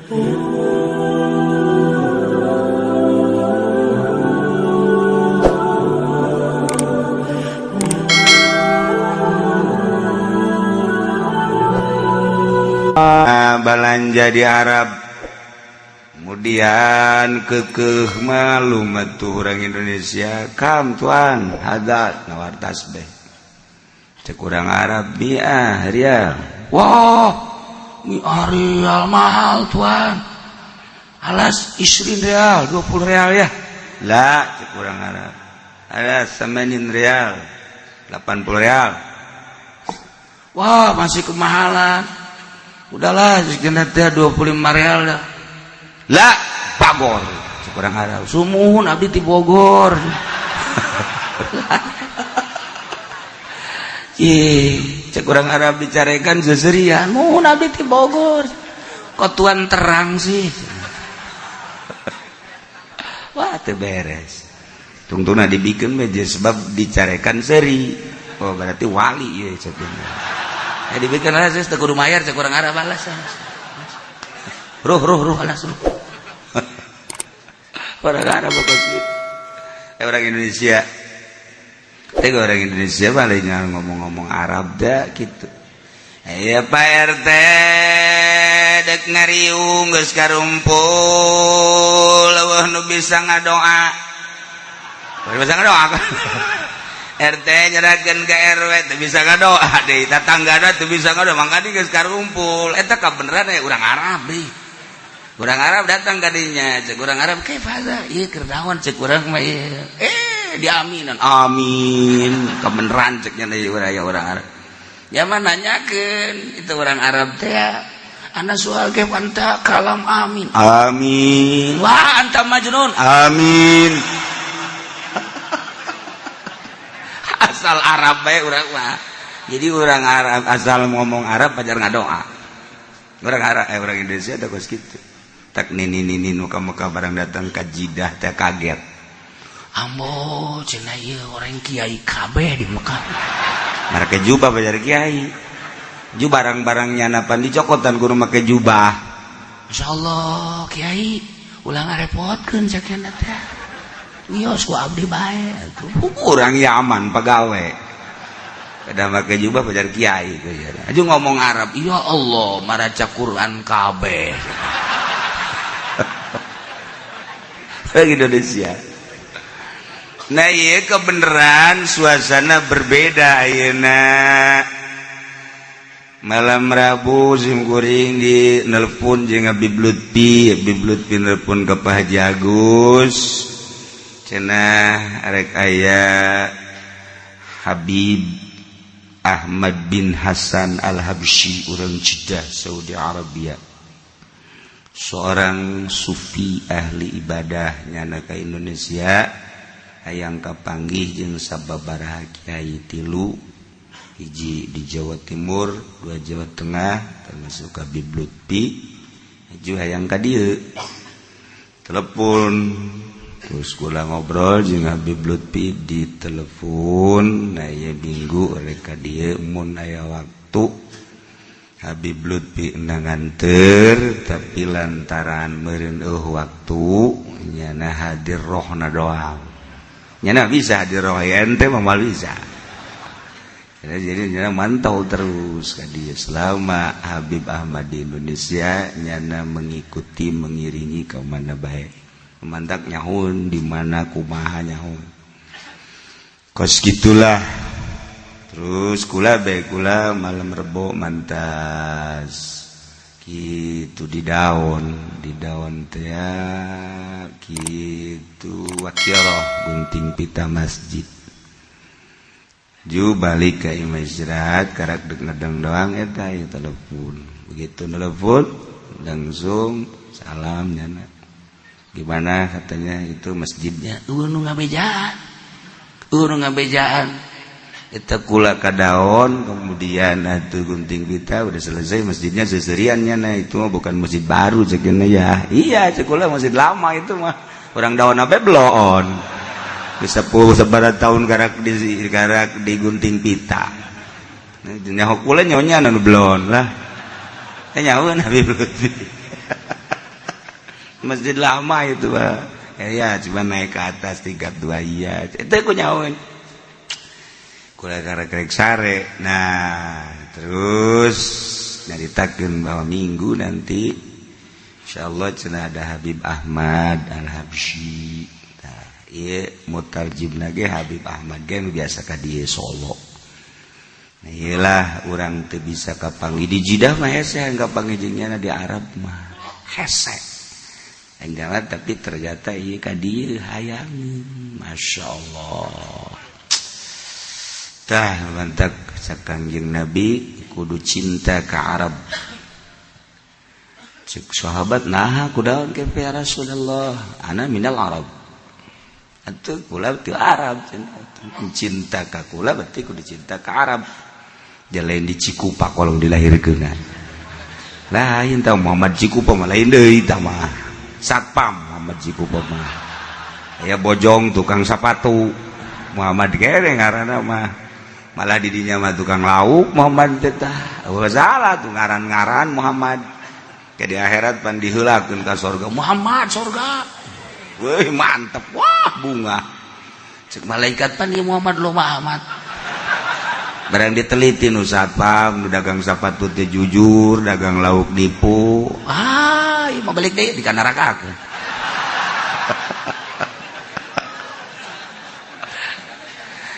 Belanja di Arab, kemudian kekeh malu tuh orang Indonesia. "كم tuan هذا?" Nawar tasbih. Cek urang Arab, "مئة ريال." "Wah, مئة ريال mahal, tuan. خلاص 20 ريال, 20 ريال ya." "لا," cek urang Arab, "ada 80 ريال, 80 ريال." "Wah, masih kemahalan. Udahlah, sekian 25 ريال dah." "لا, Bagor," cek urang Arab. "Sumuhun, abdi ti Bogor." Ih, cek urang Arab dicarekan seserian. "Muhun, abdi ti Bogor. Kok tuan terang sih?" Wah, teu beres. Tungtuna dibikin meja sebab dicarekan seri. Oh, berarti wali ya cek. Ya dibikin lah, teu kudu mayar cek urang Arab, alas. روح روح روح, خلاص روح. Orang Arab kok gitu. Eh, orang Indonesia. Tapi orang Indonesia paling ngomong-ngomong Arab dah gitu. Ya, Pak RT dek ngariung geus karumpul, euweuh nu bisa ngadoa. Bisa ngadoa. RT nyerahkeun ke RW teu bisa ngadoa deui, tetangga teu bisa ngadoa, mangka geus karumpul. Eta kabeneran ya urang Arab deui. Urang Arab datang ka dinya, cek urang Arab, "كيف هذا?" "Ieu keur naon?" Cek urang mah ieu. Eh, diaminan. Amin. Kebeneran ceknya deui urang ya orang Arab. Ya mah nanyakeun itu orang Arab teh. أنا سؤال كيف أنت كلام amin. Amin. Wah, أنت مجنون. Amin. Asal Arab bae urang mah. Jadi orang Arab asal ngomong Arab pajar ngadoa. Orang Arab, eh, orang Indonesia ada kos kitu. Tak nini nini nu ka Mekah barang datang ka Jidah teh kaget. Ambo cenah, ieu orang kiai kabeh di Mekah. Mereka jubah pajar kiai. Ju barang-barangnya napan dicokotan kudu make jubah. Insyaallah kiai ulah ngarepotkeun sakieu teh. Wios ku abdi bae atuh. Urang Yaman pagawe. Kada make jubah pajar kiai. Aju ngomong Arab, ya Allah, maraca Quran kabeh. Indonesia. Nah, iya kebenaran suasana berbeda ayeuna. Malam Rabu sim kuring di nelpon jeung Habib Lutfi, Habib Lutfi nelpon ke Pak Haji Agus. Cenah arek aya Habib Ahmad bin Hasan Al-Habsyi, urang Jeddah, Saudi Arabia. Seorang sufi ahli ibadah nyana ka Indonesia, hayang kapanggih jeung sababaraha kiai, tilu hiji di Jawa Timur, dua Jawa Tengah, termasuk Habib Lutfi. Ju hayang ka dieu. Telepon terus kula ngobrol jeung Habib Lutfi di telepon. Nah, ieu minggu rek ka dieu mun aya waktu. Habib Lutfi nganter, tapi lantaran meureun waktu nyana hadir rohna doang. Nyana bisa hadir roh, ente mah moal bisa. Jadi nyana mantau terus ka dieu selama Habib Ahmad di Indonesia, nyana mengikuti, mengiringi ke mana bae. Mantak nyahun di mana kumaha nyahun. Kos gitulah. Terus kula bae, kula malam Rebo mantas gitu di daun, di daun teh gitu, wakil gunting pita masjid. Ju balik ke imah istirahat, karak dek ngedeng doang, eta ya telepon. Begitu telepon langsung salam nyana. "Gimana," katanya, "itu masjidnya?" "Eueuh nu ngabejaan. Eueuh nu ngabejaan." Eta kula ka daon, kemudian atuh gunting pita udah selesai masjidnya seseriannya. Nah, itu mah bukan masjid baru ceknya ya. Iya, cek kula masjid lama itu mah. Orang daun apa bloon. Sepuh sebarat tahun karak digunting pita. Nyaho kula nyonya anu bloon lah. Eh, nyaho Habib Lutfi. Masjid lama itu, Pak. Ya, ya cuma naik ke atas tingkat dua, iya. Itu aku nyawain. Kula karek sare. Nah, terus nyaritakeun bahwa minggu nanti insyaallah cenah ada Habib Ahmad Al-Habsyi. Nah, ieu mutarjimna ge Habib Ahmad ge nu biasa ka dieu Solo. Nah, iyalah urang teu bisa kapanggih di Jidah mah, hese kapanggih jeung nyana di Arab mah. Hese. Enggak, tapi ternyata ieu ka dieu hayang. Masya Allah. Tah mantap Kangjeng Nabi kudu cinta ke Arab. Cek sahabat, nah kudaon ke ya Rasulullah, ana minal Arab. Atuh kula ti Arab, cinta ka kula berarti kudu cinta ka Arab. Lain di Cikupa kalau dilahirkeun. Lain tah Muhammad Cikupa mah, lain deui tah mah. Satpam Muhammad Cikupa mah. Aya bojong tukang sepatu Muhammad kere ngaranna mah. Malah didinya mah tukang lauk Muhammad teh tah. Salah tuh ngaran-ngaran Muhammad. Ke di akhirat pan diheulakeun ka sorga. Muhammad sorga. Wih mantep, wah bunga. Cek malaikat, pan ieu Muhammad lo amat. Barang diteliti nu satpam, nu dagang sepatu teh jujur, dagang lauk nipu. Ah, ieu mah balik deui di neraka.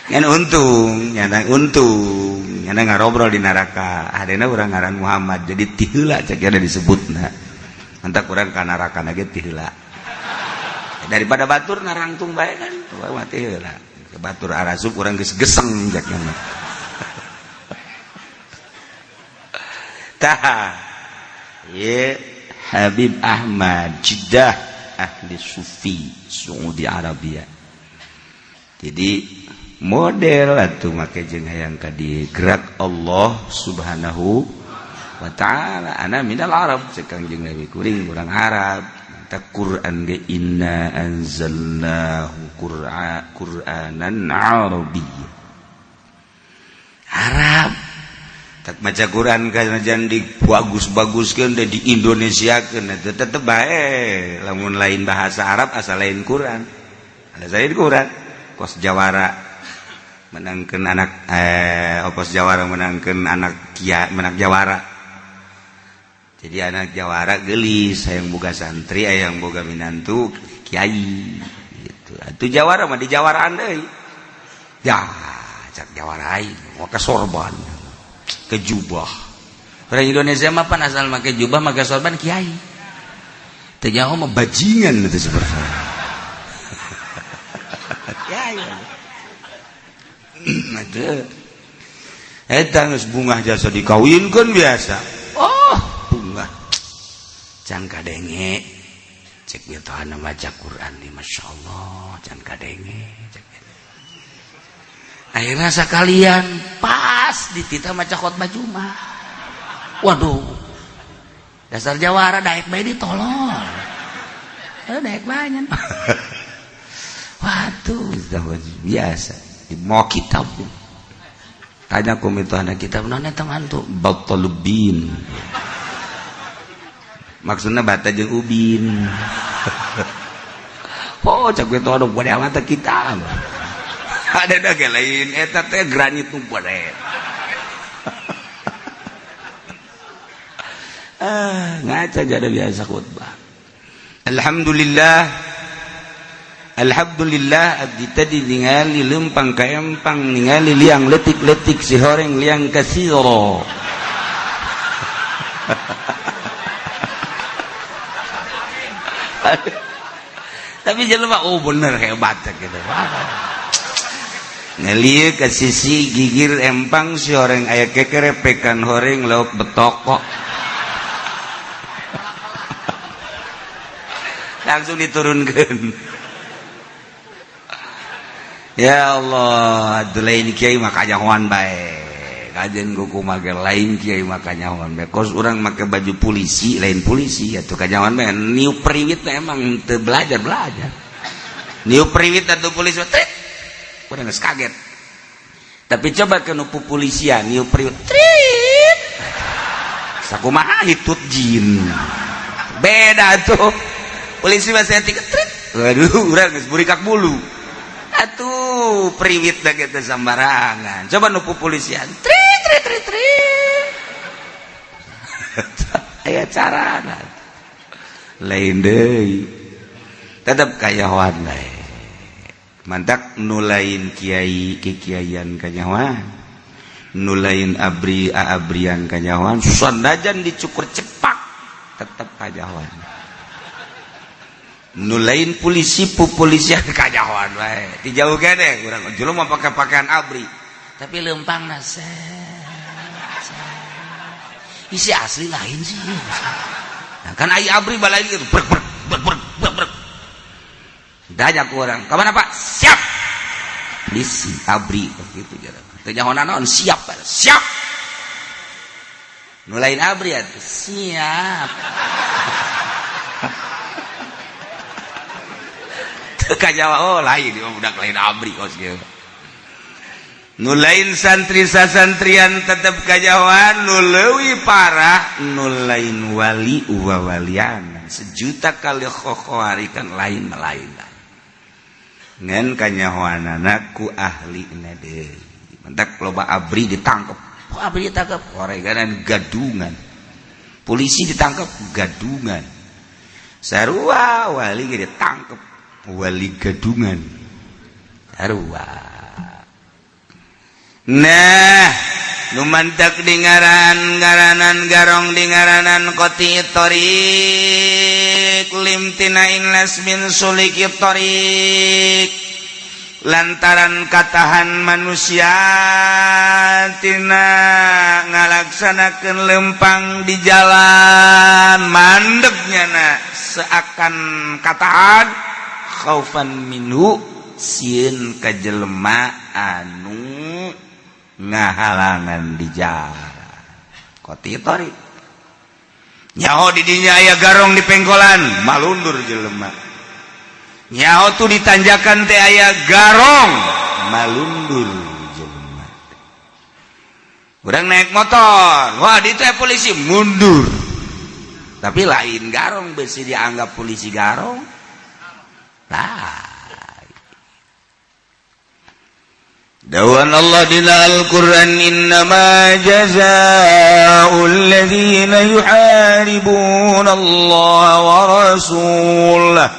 Ngan untung, nyana untung, nyana ngarobrol di neraka. Adena urang ngaran Muhammad, jadi ti heula cek ada disebutna. Mantak urang ka neraka ge ti heula. Daripada batur narangtung bae kan, urang mah ti heula. Batur arasup urang geus geseng cek nya. Tah. Ye Habib Ahmad Jeddah ahli sufi Saudi Arabia. Jadi model atuh make jeung hayang ka gerak Allah Subhanahu wa taala, ana minal Arab cek Kangjeng Nabi, kuring urang Arab. Tak Quran ge inna anzalnahu Qur'anan Arabiyya. Arab. Tak maca Quran kanajan di bagus-baguskeun da di Indonesiakeun eta tetep bae lamun lain bahasa Arab asal lain Quran. Ada lain Quran kos jawara menangkeun anak opos jawara menangkeun anak kia menak jawara. Jadi anak jawara gelis hayang boga santri, hayang boga minantu kiai gitu. Atuh jawara mah dijawaraan deui. Ya, cak jawara aing make sorban ke jubah. Orang Indonesia mah pan asal make jubah make sorban kiai. Teu nyaho mah bajingan itu seperti. Kiai. Aduh. Eta geus bungah jasa dikawinkeun biasa. Oh, bungah. Can kadenge. Cek betohana maca Quran di masyaallah, can kadenge. Cek. Akhirnya sekalian pas ditita maca khotbah Jumat. Waduh. Dasar jawara daek bae ditolol. Eh daek bae. Waduh, biasa. Di mau kitab. Tanya ku itu anak kitab naon eta mantu batalubin. Maksudnya bata jeung ubin. Oh, cak itu aduh bade amat kitab. Ada dah lain eta teh granit nu bade. Ah, ngaca jadi biasa khutbah. Alhamdulillah. Alhamdulillah abdi tadi ningali lempang ka empang, ningali liang letik-letik si horeng liang kasiro. Tapi jelema oh bener hebat gitu. Ngelieu ke sisi gigir empang si horeng aya kekerepekan horeng lauk betokok. Langsung diturunkan. Ya Allah, atuh lain kiai mah kanyahoan bae. Kajen kuku make lain kiai mah kanyahoan bae. Kos urang make baju polisi, lain polisi atuh kanyahoan bae. Niup priwit emang teu belajar-belajar. Niup priwit atuh polisi trit. Urang geus kaget. Tapi coba ke nu polisian niup priwit trit. Sakumaha hitut jin. Beda tuh. Polisi masih tiga trit. Waduh, urang geus burikak bulu. Atuh, priwit da kitu sambarangan. Coba nu polisian. Trit trit trit trit. Aya carana. Lain deui. Tetep kanyahoan bae. Mantak nu lain kiai kikiaian kanyahoan. Nu lain abri aabrian kanyahoan, sanajan dicukur cepak tetep kanyahoan. Nu lain polisi pupolisian kanyahoan bae. Ti jauh kene urang jelema mah pake pakaian abri. Tapi leumpangna set. Isi asli lain sih. Nah, kan ai abri balai gitu brek brek brek brek brek brek. Danya ku orang, "Ka mana, Pak?" "Siap." Polisi abri gitu jalan. Teu nyaho naon, siap, Pak. Siap. Nu lain abri atuh, siap. Teu kajawa, oh lain ieu budak lain abri kos kieu. Nu lain santri sasantrian tetep kajawan, nu leuwih parah nu lain wali wawalian. Sejuta kali khokhowari kan lain lain. Ngan kanyahoanana ku ahli deui. Mentak loba abri ditangkep. Kok abri ditangkep? Koreganan gadungan. Polisi ditangkep gadungan. Sarua wali ge ditangkep wali gadungan. Sarua. Nah, nu mantak di ngaran ngaranan garong di ngaranan qati thoriq limtina'in nas min suluki thoriq lantaran katahan manusia tina ngalaksanakeun lempang di jalan mandegnya na seakan katahan khaufan minhu sieun ka jelema anu ngahalangan di jalan qati thoriq. Nyaho di dinya aya garong di pengkolan, malundur jelema. Nyaho tuh ditanjakan teh aya garong, malundur jelema. Urang naik motor, wah di teh polisi, mundur. Tapi lain garong, besi dianggap polisi garong. Lah, Dawan Allah dina Al-Quran, innama jazaa'ul ladzina yuharibuna Allah wa rasulahu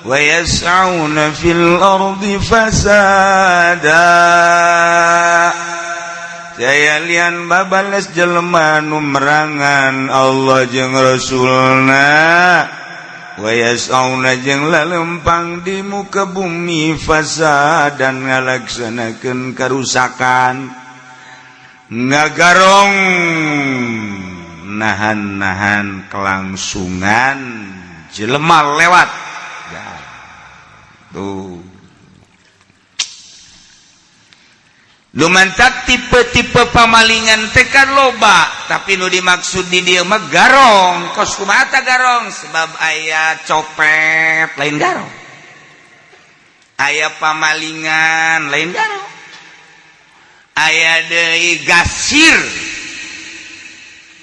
wa yas'auna fil ardi fasada. Jaya lian babales jelema nu merangan Allah jeung Rasulna, wa yas'auna jeung lalempang di muka bumi, fasadan ngalaksanakeun karusakan, ngagarong nahan-nahan kelangsungan jelema lewat. Ya, tuh. Lumantak tipe-tipe pamalingan tekan loba, tapi nu dimaksud di dieu mah garong. Kos kumaha garong? Sebab aya copet lain garong, aya pamalingan lain garong, aya deui gasir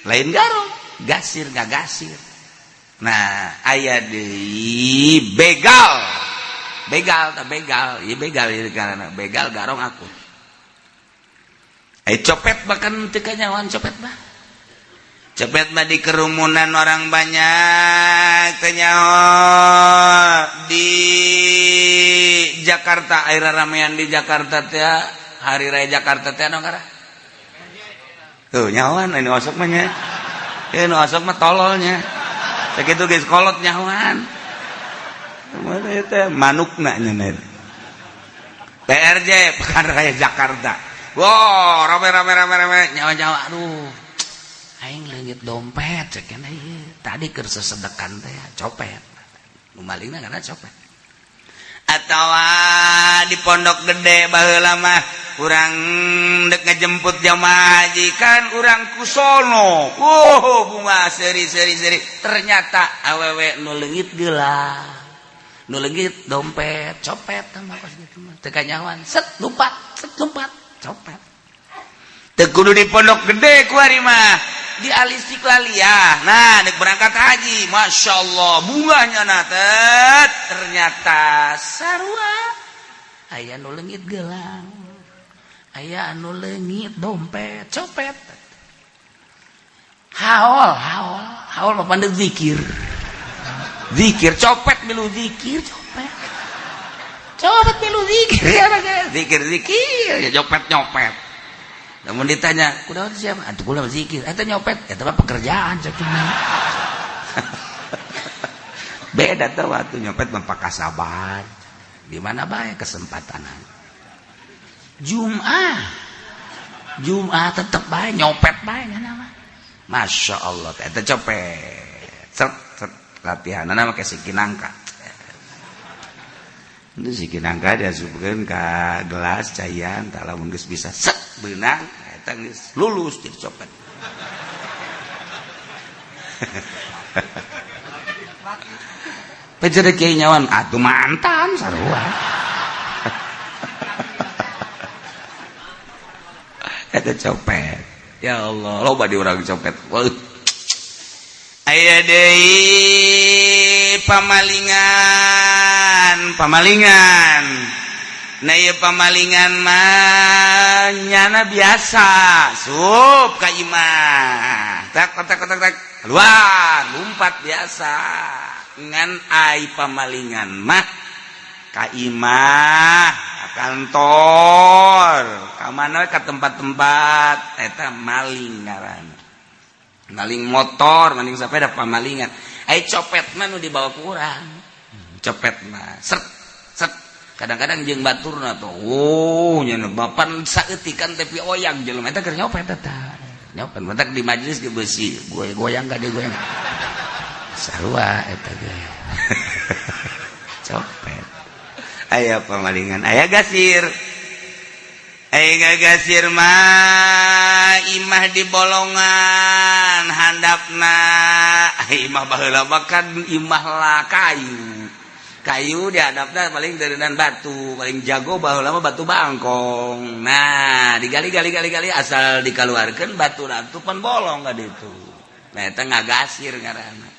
lain garong, gasir nggak gasir. Nah, aya deui begal, begal tak begal, iya begal ieu karena begal garong aku. Copet bahkan teu kanyahoan copet mah. Copet mah di kerumunan orang banyak teu nyaho. Di Jakarta air ramean di Jakarta teh, hari raya Jakarta teh anu ngarah tuh nyahoan. Ini osok mah nya, nu osok mah tololnya sakitu geus kolot nyahoan teh manukna nya. PRJ, Pekan Raya Jakarta. Wow, rame rame rame rame, nyawa-nyawa, aduh. Aing leungit dompet cek ieu. Tadi keur sesedekan teh copet. Nu malingna karena copet. Atawa di Pondok Gede baheula mah urang dek ngejemput jamaah haji kan urang kusono. Oh, bunga seri seri seri. Ternyata awewe nu leungit geula. Nu leungit dompet, copet mah kos kitu mah. Teu kanyahoan, set lompat, set lompat. Copet. Teu kudu di Pondok Gede kuari mah. Di Al Istiqlaliyah. Nah, dek berangkat haji, masya Allah, bunganya nah tet, ternyata sarua, aya nu leungit gelang, aya anu leungit dompet, copet. Haol, haol, haol mah pandeg zikir, zikir copet, milu zikir copet, copet milu zikir ya, zikir zikir ya, nyopet nyopet. Namun ditanya, "Kuda siapa?" "Atuh kula zikir." "Eta nyopet, eta mah pekerjaan," cek. Beda tuh, waktu nyopet mah pakasaban. Di mana bae kesempatan. Jum'ah. Jum'ah tetep bae nyopet bae nya mah. Masya Allah, eta copet. Set set latihanana make siki nangka. Itu siki nangka diasupkeun ka gelas caian, tah lamun geus bisa set beunang, eta geus lulus jadi copet. Pejer kiai nyawan atuh mantan sarua. Eta copet. Ya Allah, loba di urang copet. Wah. Aya deui pamalingan, pamalingan. Nah, ieu pamalingan mah nyana biasa, sup ka imah. Tak tak tak tak keluar, lompat biasa. Ngan ai pamalingan mah ka imah, ka kantor, ka mana, ka tempat-tempat eta maling ngaranna. Maling motor, maling sepeda pamalingan. Ai copet mah nu dibawa ku urang. Copet mah set set, kadang-kadang jeung baturna tuh, oh nya bapan saeutikan tapi oyang jelema eta keur nyopet eta. Nyopet mentak di majelis ge beusi, goyang ka dieu goyang. Sarua eta ge. Copet. Aya pamalingan, aya gasir. Aya gasir mah imah di bolongan handapna. Imah baheula mah kan imah lah kayu. Kayu dihadapna paling deureunan batu, paling jago baheula mah batu bangkong. Nah, digali-gali gali-gali asal dikaluarkeun batu ratu pan bolong ka ditu. Nah, eta ngagasir ngaranna.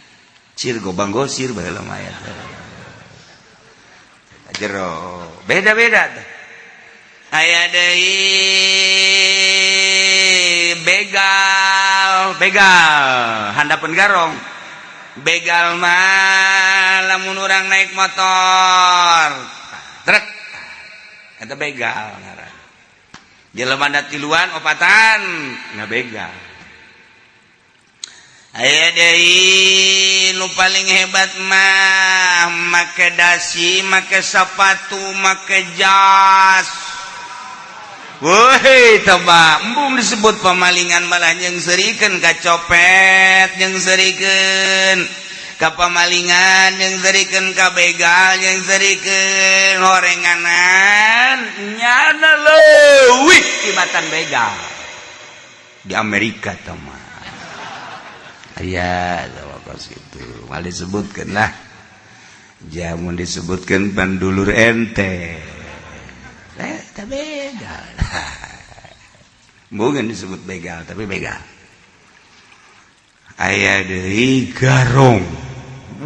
Cir gobang gosir baheula mah eta. Jero, beda-beda teh. Aya deui begal, begal handapeun garong. Begal mah lamun urang naik motor, truk, eta begal ngaran. Jelema tiluan opatan ngabegal. Aya deui nu paling hebat mah make dasi, make sepatu, make jas. Woi, teba embung disebut pemalingan, malah yang serikeun ka copet, yang serikeun ka pamalingan, yang serikeun ka begal, yang serikeun horenganan nyana leuwih tibatan begal di Amerika teman. Aya kos gitu mal disebutkan lah, jamun disebutkan pandulur ente eh begal, bukan disebut begal tapi begal. Aya deui garong.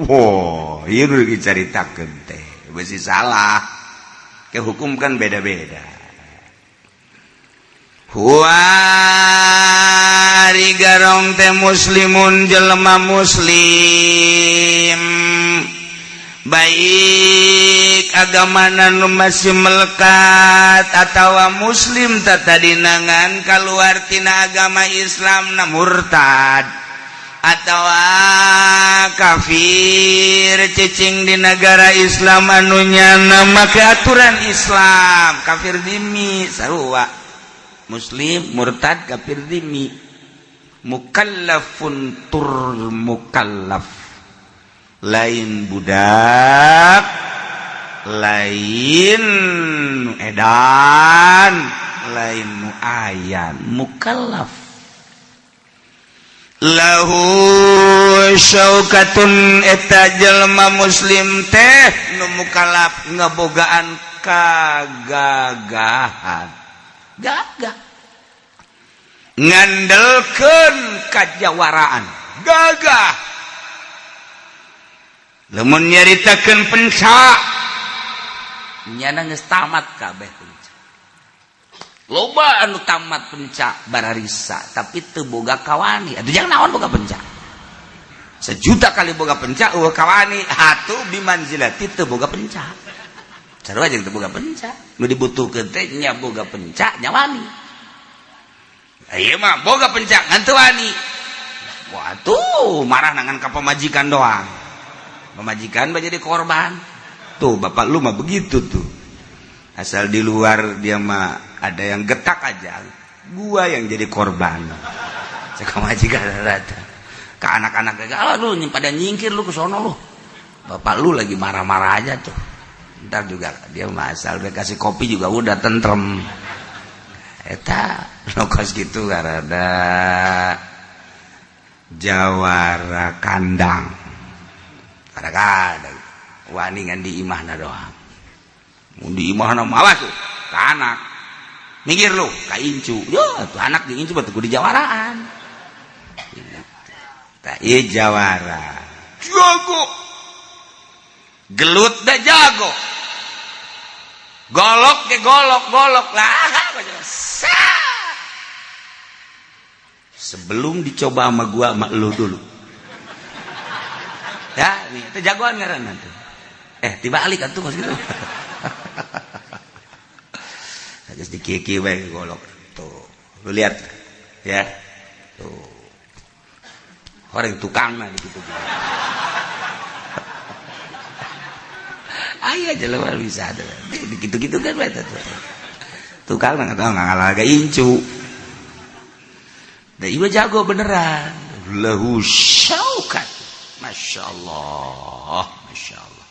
Wow, ieu nu dicaritakeun teh besi salah ke hukum kan beda-beda. Huari garong teh muslimun jelema muslim, baik agama nu masih melekat atau muslim tadinangan keluar tina agama Islam na murtad atau kafir cicing di negara Islam anu nyana make aturan Islam, kafir dimi sarua muslim, murtad, kafir dimi, mukallafun tur mukallaf, lain budak, lain edan, lain nu ayan, mukallaf. Lahu syaukatun, eta jelma muslim teh nu mukallaf ngebogaan kagagahan, gagah. Ngandelkeun kajawaraan, gagah. Lamun nyaritakeun pencak, nyana geus tamat kabeh pencak. Loba anu tamat pencak bararisa, tapi teu boga kawani. Atuh jangan naon boga pencak? Sejuta kali boga pencak euweuh kawani, atuh bimanzilati teu boga pencak. Sarua jeung teu boga pencak. Nu dibutuhkeun teh nya boga pencak, nya wani. Ieu mah boga pencak ngan teu wani. Wah, tuh marah nangan ka pamajikan doang. Pamajikan mah jadi korban. Tuh, bapak lu mah begitu tuh. Asal di luar dia mah ada yang getak aja, gua yang jadi korban. Cek pamajikan rata. Ke anak-anak, ah, lu pada nyingkir lu ke sono lu. Bapak lu lagi marah-marah aja tuh. Ntar juga dia mah asal dia kasih kopi juga udah tentrem. Eta lokos gitu karena jawara kandang. Kadang-kadang wani ngan di imahna doang. Mun di imahna malah tuh ka anak. Minggir lu ka incu. Yo, tuh anak di incu batu di jawaraan. Tah, ieu jawara. Jago. Gelut dah jago. Golok ke golok golok lah. Sebelum dicoba sama gua, sama lu dulu. Ya, nih, itu jagoan ngaranna tuh. Eh, dibalik atuh kos gitu. Geus dikieu-kieu bae golok. Tuh, lu lihat ya. Tuh. Orang tukangna gitu. Aya jelema bisa gitu-gitu kan bae tuh. Tukang nggak tahu ngalah ga incu. Da ieu jago beneran. Lahu syaukat. Masya Allah, Masya Allah.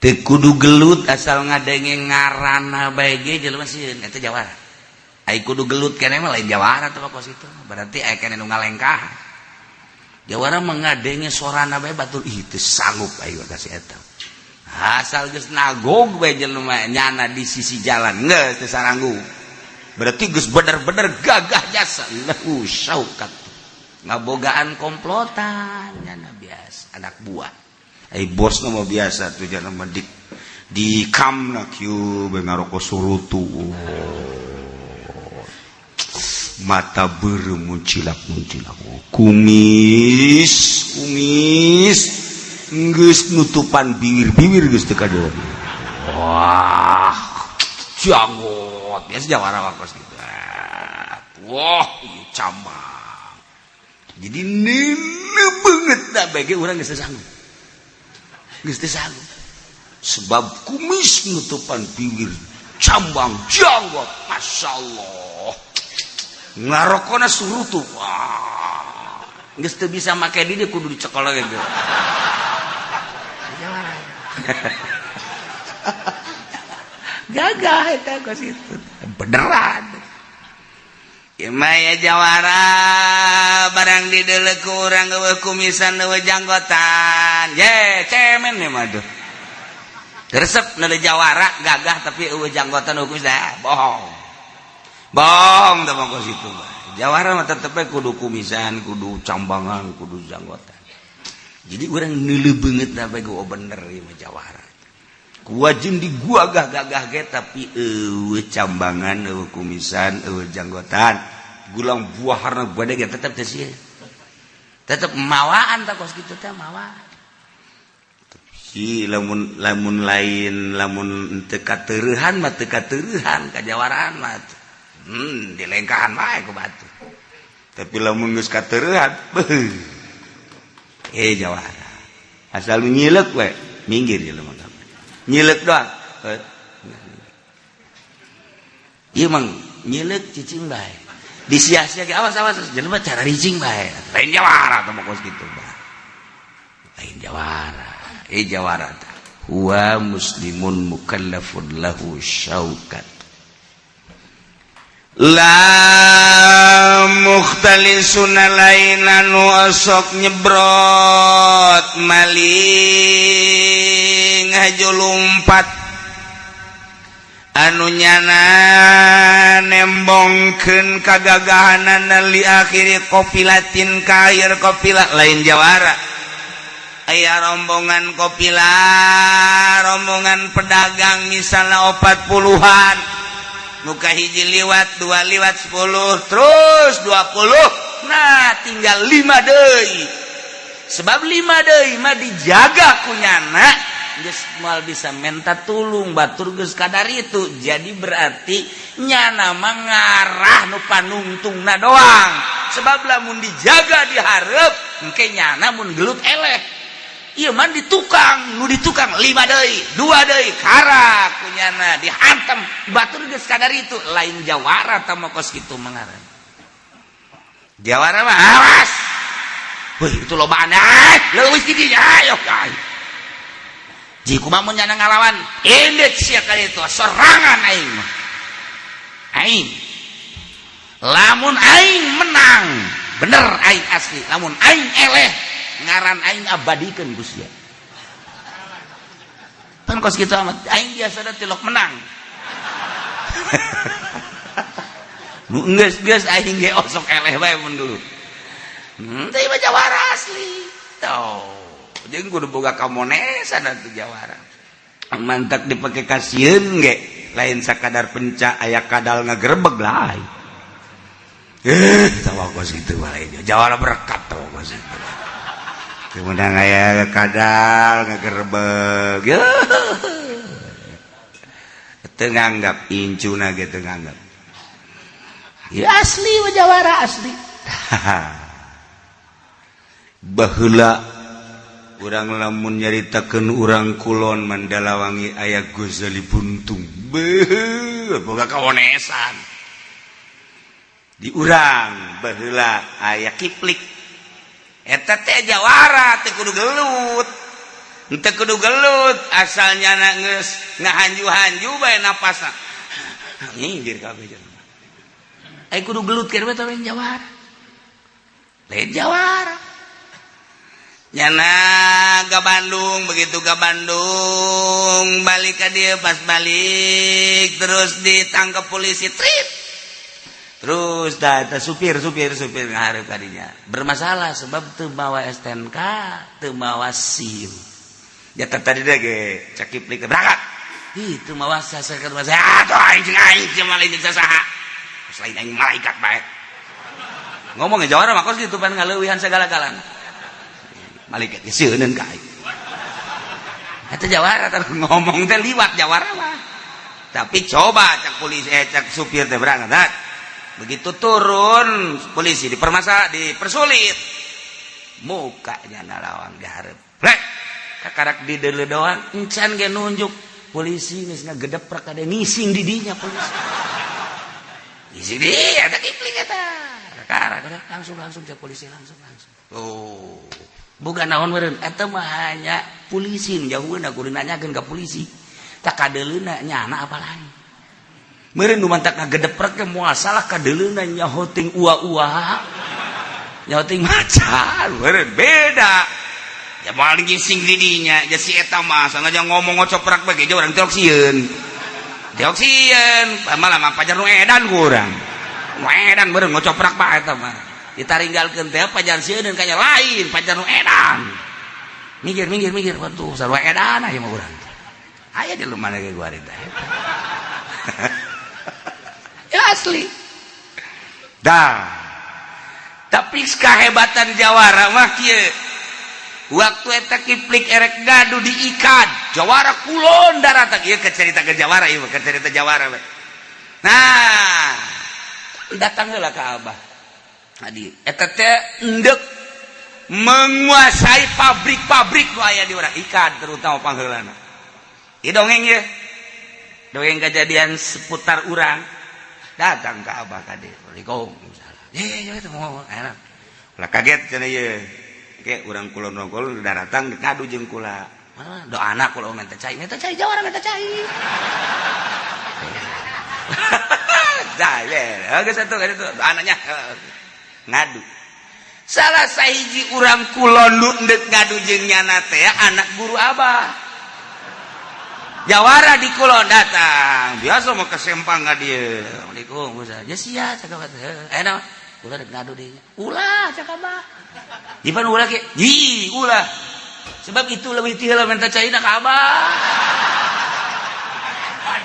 Teu kudu gelut, asal ngadenge ngaranna bae ge jelema sieun, eta jawara. Ai kudu gelut keneh mah lain jawara tuh kos itu. Berarti aya keneh nu ngalengkah. Jawara mengadenge sorana bae batur, ih, teu sanggup aing kasih eta. Asal geus nagog bae jelema nyana di sisi jalan, geus teu saranggu. Berarti geus bener-bener gagah jasa. Lahu syaukat. Ngabogaan komplotan nyana biasa anak buah. Ai bos mah biasa tuh jangan mah di kamna kieu bae ngarokok surutu. Mata beureum muncilak-muncilak. Kumis, kumis geus nutupan bibir-bibir geus teu kadeuleu. Wah, janggot biasa jawara wakos gitu. Wah, ieu cambang. Jadi nene banget dah bagi urang geus teu sanggup. Geus teu sanggup. Sebab kumis nutupan bibir, cambang janggot, masya Allah. Ngarokona surutu. Wah, geus teu bisa make di dieu kudu dicekol lagi gitu. Jawara. Gagah eta kos itu. Beneran. Ieu mah ya jawara barang dideuleu ku urang eueuh kumisan, eueuh janggotan. Ye, cemen nih mah tuh. Resep neuleuh jawara gagah tapi eueuh janggotan, eueuh kumis, dah bohong. Bohong teh mah kos itu mah. Jawara mah tetep we kudu kumisan, kudu cambangan, kudu janggotan. Jadi urang neuleuh beungeut da bae, oh bener ieu mah jawara. Kuwajin di gua gagah-gagah ge tapi eueuh cambangan, eueuh kumisan, eueuh janggotan. Gulang buah harna gede ge tetep teh sieun. Tetep mawaan tah kos kitu teh mawaan. Si lamun lamun lain lamun teu kateureuhan mah teu kateureuhan kajawaraan mah. Dilengkahan bae ku batu. Tapi lamun geus kateureuhan, beuh. Eh, jawara. Asal lu nyileuk we, minggir jelema kabeh. Nyileuk doang. Ieu mah nyileuk cicing bae. Disia-sia ge, awas awas jelema cara ricing bae. Lain jawara teh mah kos kitu bae. Lain jawara. Eh, jawara teh. Huwa muslimun mukallafun lahu syaukat. La mukhtalisuna lain anu osok nyebrot maling haju lumpat. Anu nyana nembongkeun kagagahanana li akhiri qofilatin, ka akhir qofilah. Lain jawara, aya rombongan qofilah, rombongan pedagang misalnya 40-an. Muka hiji liwat, dua liwat, 10, terus 20. Nah, tinggal 5 deui, sebab 5 deui mah dijaga ku nyana, geus moal bisa menta tulung batur, geus kadar itu. Jadi berarti nyana mah ngarah nu panungtungna doang, sebab lamun dijaga dihareup engke nyana mun gelut eleh. Ieu mah di tukang, nu di tukang 5 deui, 2 deui, karak ku nyana dihantam batur, geus kadar itu. Lain jawara tah mah, kos kitu mangaran jawara mah. Awas, wih, itu lobaan, eh leuwih di dinya, ayo ayo. Jika mun nyana ngalawan indit sia kali itu sorangan, aing mah aing lamun aing menang bener aing asli, lamun aing eleh ngaran aing abadikeun ku sia. Pan kos kitu amat aing biasa tilok menang. Nu geus geus aing ge osok eleh bae mun dulu. Teh mah jawara asli. Tuh, jeung kudu boga kamonesan atuh jawara. Mantak dipake kasieun ge lain sakadar pencak aya kadal ngagerebeg lah. Eh, tawa kos kitu wae jawara berkat, tawa kos kitu. Kemudian aya kadal ngagerebeg. Teu nganggap incuna ge, teu nganggap. Ya asli mah jawara asli. Baheula urang lamun nyaritakeun urang kulon Mandalawangi aya Gozali Buntung. Beuh, boga kawonesan. Di urang baheula aya Kiplik. Eta teh jawara teu kudu gelut. Teu kudu gelut, asal nyana geus ngahanju-hanju bae napasna. Minggir kabeh jelema. Ai kudu gelut keur eta lain jawara. Lain jawara. Nyana ke Bandung, begitu ke Bandung balik ke dia, pas balik terus ditangkap polisi, trip terus dah eta supir supir supir ngahareup kadinya bermasalah sebab teu mawa STNK, teu mawa SIM. Ya tadi deh ge cek Kiplik berangkat. Ih, teu mawa sasakeun mah, atuh aing jeung aing jeung lain jeung saha selain aing, malaikat bae ngomong. Jawara mah kos kitu pan, ngaleuwihan segala-galana, malaikat ge sieun ka aing. Eta jawara tah, ngomong teh liwat jawara mah. Tapi coba cak polisi, eh, cak supir teh berangkat, begitu turun polisi dipermasalah, dipersulit, mukanya nalawang dihareup rek kakarak di deuleu doang, encan ge nunjuk polisi geus ngagedeprak ada ngising di dinya. Polisi ngising di eta Kipling eta kakarak langsung langsung cek polisi langsung langsung. Oh, bukan naon meureun eta mah, hanya polisi jauheuna kudu nanyakeun ka polisi tak kadeuleuna nyana apa lain meureun nu mantak ngagedeprek ge moal salah, kadeuleuna nyaho ting ua-ua, nyaho ting macan meureun beda. Ya moal gising di dinya. Ja si eta mah sengaja ngomong ngocoprak bae ge urang tiok sieun, tiok sieun malah mah pajar nu edan ku urang, nu edan meureun ngocoprak bae. Eta mah ditaringgalkeun teh pajar sieun kaya lain pajar nu edan. Minggir minggir minggir, waduh, sarua edan aya mah urang aya di lumana ge gua teh. Ya asli dah. Tapi kehebatan jawara mah kieu, waktu eta Kiplik erek gaduh diikat jawara kulon daratan ieu, ke cerita ke jawara ieu, ke cerita jawara we. Nah, datang heula ka Abah adi eta teh endek menguasai pabrik-pabrik nu aya di urang ikat, terutama pangheulana. Ieu dongeng ye, dongeng kejadian seputar urang. Datang ke Abah kade, "Assalamualaikum." "Eh, itu mau enak lah." Kaget cenah ieu. Oke, urang kulon rongkol datang ngadu jeung kula. Do anak kula minta cai, minta cai jawara, minta cai. Dah, ya, geus atuh itu anaknya ngadu. Salah sahiji urang kulon nu endek ngadu jeung nyana teh anak guru Abah. Jawara di kulon datang biasa mau ke Sempang ka dieu. Assalamualaikum Ustaz. Ya sia cakap eh naon? Ulah rek ngadu deui. Ulah cak abah. Ipan ulah ke? Hi, ulah. Sebab itu lebih ti heula minta caina ka abah.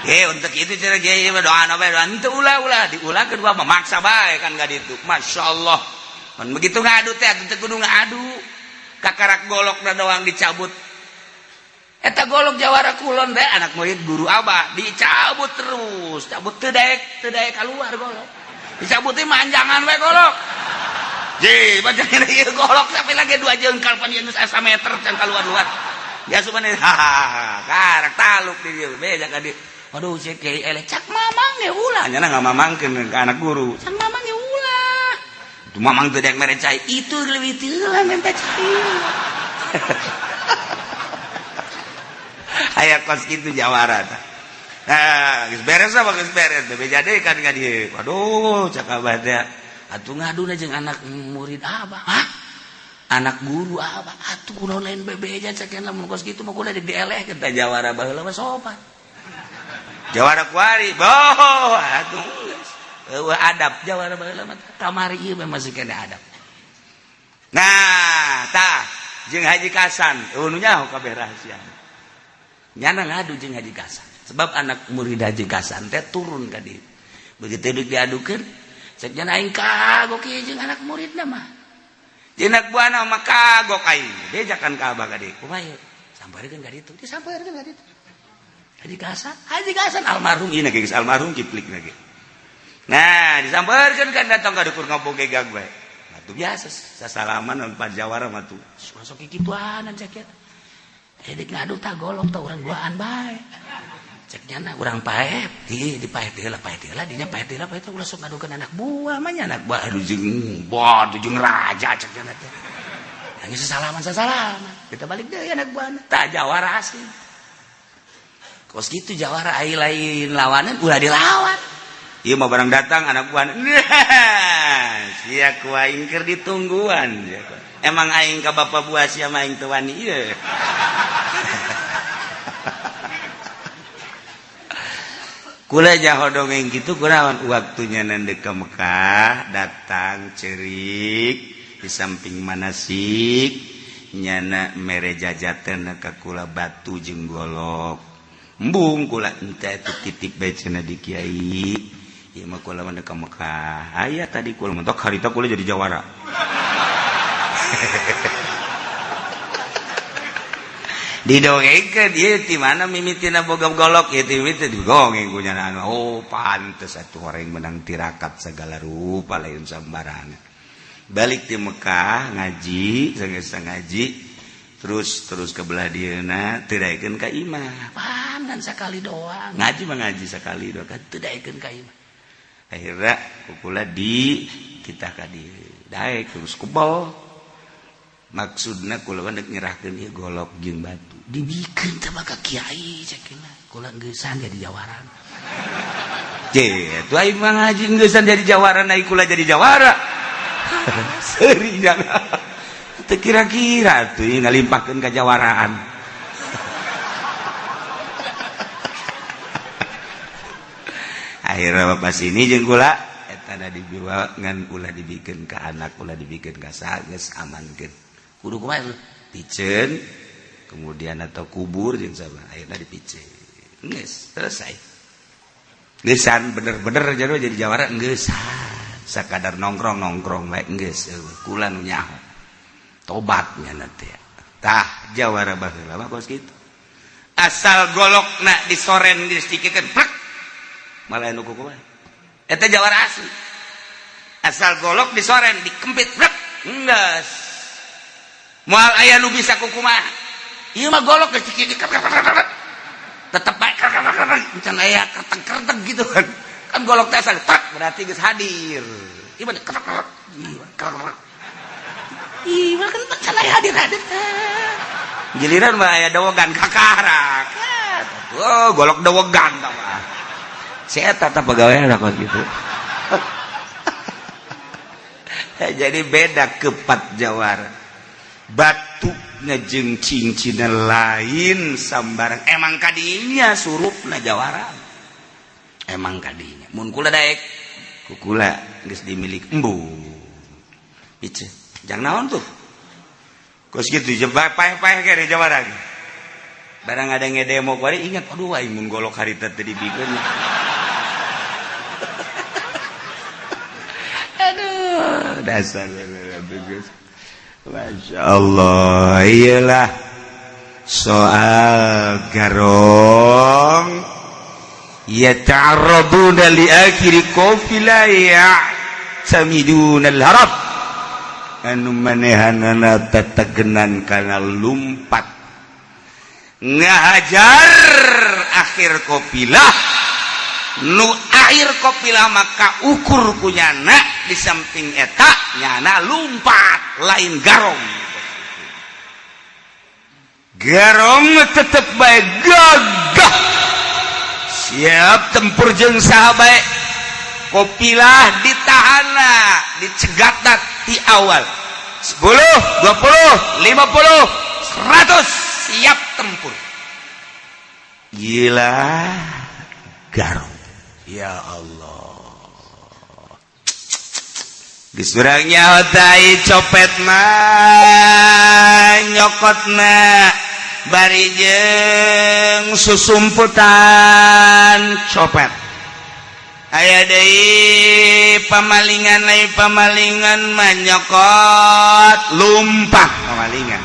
Eh untuk itu cara kiai mah doa bae doa henteu ulah ulah diulah kedua memaksa bae kan ka ditu. Masyaallah. Mun begitu ngadu teh teu kudu ngadu. Kakarak golok da doang dicabut. Eta golok jawara kulon teh anak murid guru abah dicabut terus, cabut teu daek keluar golok. Dicabuti manjangan we golok. Ji, manjangan ieu golok sampai lagi 2 jengkal pan ieu geus asa meter can keluar-luar. Ya subhanallah, hahaha, karak taluk di dieu beja ka dieu. Waduh, cek kiai eleh cak mamang ge ulah nya ngamamangkeun ka anak guru. Cak mamang ge ulah. Itu mamang teu daek mere cai, itu leuwih teu lah minta cai. Aya kos kitu jawara tah. Nah, geus beres apa geus beres bebeja deui kan ka dieu. Waduh, cak abah teh atuh ngaduna jeung anak murid abah. Hah? Anak guru abah. Atuh kunaon lain bebeja cak lamun kos kitu mah kudu dielehkeun tah jawara baheula mah sopan. Jawara kuari, boh, atuh geus. Eueuh adab jawara baheula mah kamari ieu mah masih kene adab. Nah, tah jeung Haji Kasan, eueuh nu nyaho kabeh rahasia. Nyana ngadu jeung Haji Kasan sebab anak murid Haji Kasan teh turun ka dieu begitu duduk diadukeun cek nya aing kagok ieu jeung anak muridna mah jeung anak buahna mah kagok aing bejakan ka abah ka dieu kumaha ieu sampeurkeun ka ditu disampeurkeun ka ditu Haji Kasan Haji Kasan almarhum ieu geus almarhum kiplik lagi. Nah disampeurkeun kan datang ka dukur ngabogegag bae atuh biasa sasalaman pan jawara mah tuh masuk kikituanan cek eta. Edik ngadu tak golok tak urang duaan bae. Cek nyana urang paep, di paep heula paep heula dinya paep heula paep ulah sok ngadukeun anak buah mah nya anak buah aduh jeung boh jeung raja cek nyana teh. Geus sasalaman sasalaman, kita balik deui anak buahna. Tah jawara asli. Kos kitu jawara ai lain lawanan ulah dilawan. Ieu mah barang datang anak buah. Sia ku aing keur ditungguan. Emang aing ka bapak buah sia mah aing teu wani ieu. Kula jaho dongeng gitu kunaon waktunya nandek ke Mekah datang cerik di samping manasik nyana mere jajaten ka kula batu jeung golok embung kula ente itu titip bae cenah di kiai ieu mah kula mah ka Mekah aya tadi kula mentok harita kula jadi jawara. Didongengkeun ieu ti mana mimitina boga golok ieu ti mimiti didongeng ku nyana. Oh pantes atuh orang menang tirakat segala rupa lain sambarangan. Balik di Mekah ngaji sanggeus ngaji terus terus ke belah dieuna teu daekeun ka imah. Panan sakali doang. Ngaji mah ngaji sakali doang kan teu daekeun ka imah. Akhirna kukula di kita ka dieu. Daek terus kubel. Maksudna kula dek nyerahkeun ieu golok jeung batu dibikeun teh maka kiai cek kula geusan jadi jawaran. Je atuh aing mah ngaji geusan jadi jawaran ai kula jadi jawara. Seuri jangan teu kira-kira atuh ngalimpahkeun ka jawaraan. Akhirna bapak sini jeung kula eta da dibawa ngan ulah dibikeun ka anak ulah dibikeun ka saha geus amankeun. Kudu kumaha piceun kemudian atau kubur jeung sabar akhirna dipiceun geus selesai geusan bener-bener jadi jawara geusan sakadar nongkrong-nongkrong bae geus kula nu nyaho tobat nya teh tah jawara baheula mah kos kitu asal golokna disoren disdikikeun plek malah nu kumaha eta jawara asli asal golok disoren dikempit plek geus moal aya nu bisa kukumaha ieu mah golok geus tetep bae can aya kerteg-kerteg gitu kan kan golok teh asal trek berarti geus hadir ieu mah krek krek ieu mah kan can aya hadir-hadir giliran mah aya dowogan kakarak oh golok dowogan tah mah si eta tah pagawean kos kitu. Jadi beda kepat jawara. Batu ngejeng cincin lain sambarang. Emang kadinya surupna jawara, emang kadinya mun kula daek kukula geus dimilik embu. Ieu jang naon tuh? Kos kitu jebak paeh-paeh ke di jawara. Barang ada ngedemo kuari ingat, aduh, aing mun golok harita teu dibikeun. Aduh, dasar. Masya Allah, iyalah soal garong. Yata'arraduna li akhiri qafila ya'tamiduna al-harab, anu manehanana tetegenan kana lumpat ngahajar akhir kopilah. Nu akhir kopilah maka ukur kunyana di samping eta nyana lumpat, lain garong. Garong tetep baik, gagah, siap tempur jeung saha bae. Kopilah ditahana, dicegatna ti awal 10, 20, 50, 100, siap tempur. Gila garong. Ya Allah. Geus urang nyaho tai copet mah nyokotna bari jeung susumputan copet. Aya deui pamalingan, lain pamalingan mah nyokot lumpah pamalingan.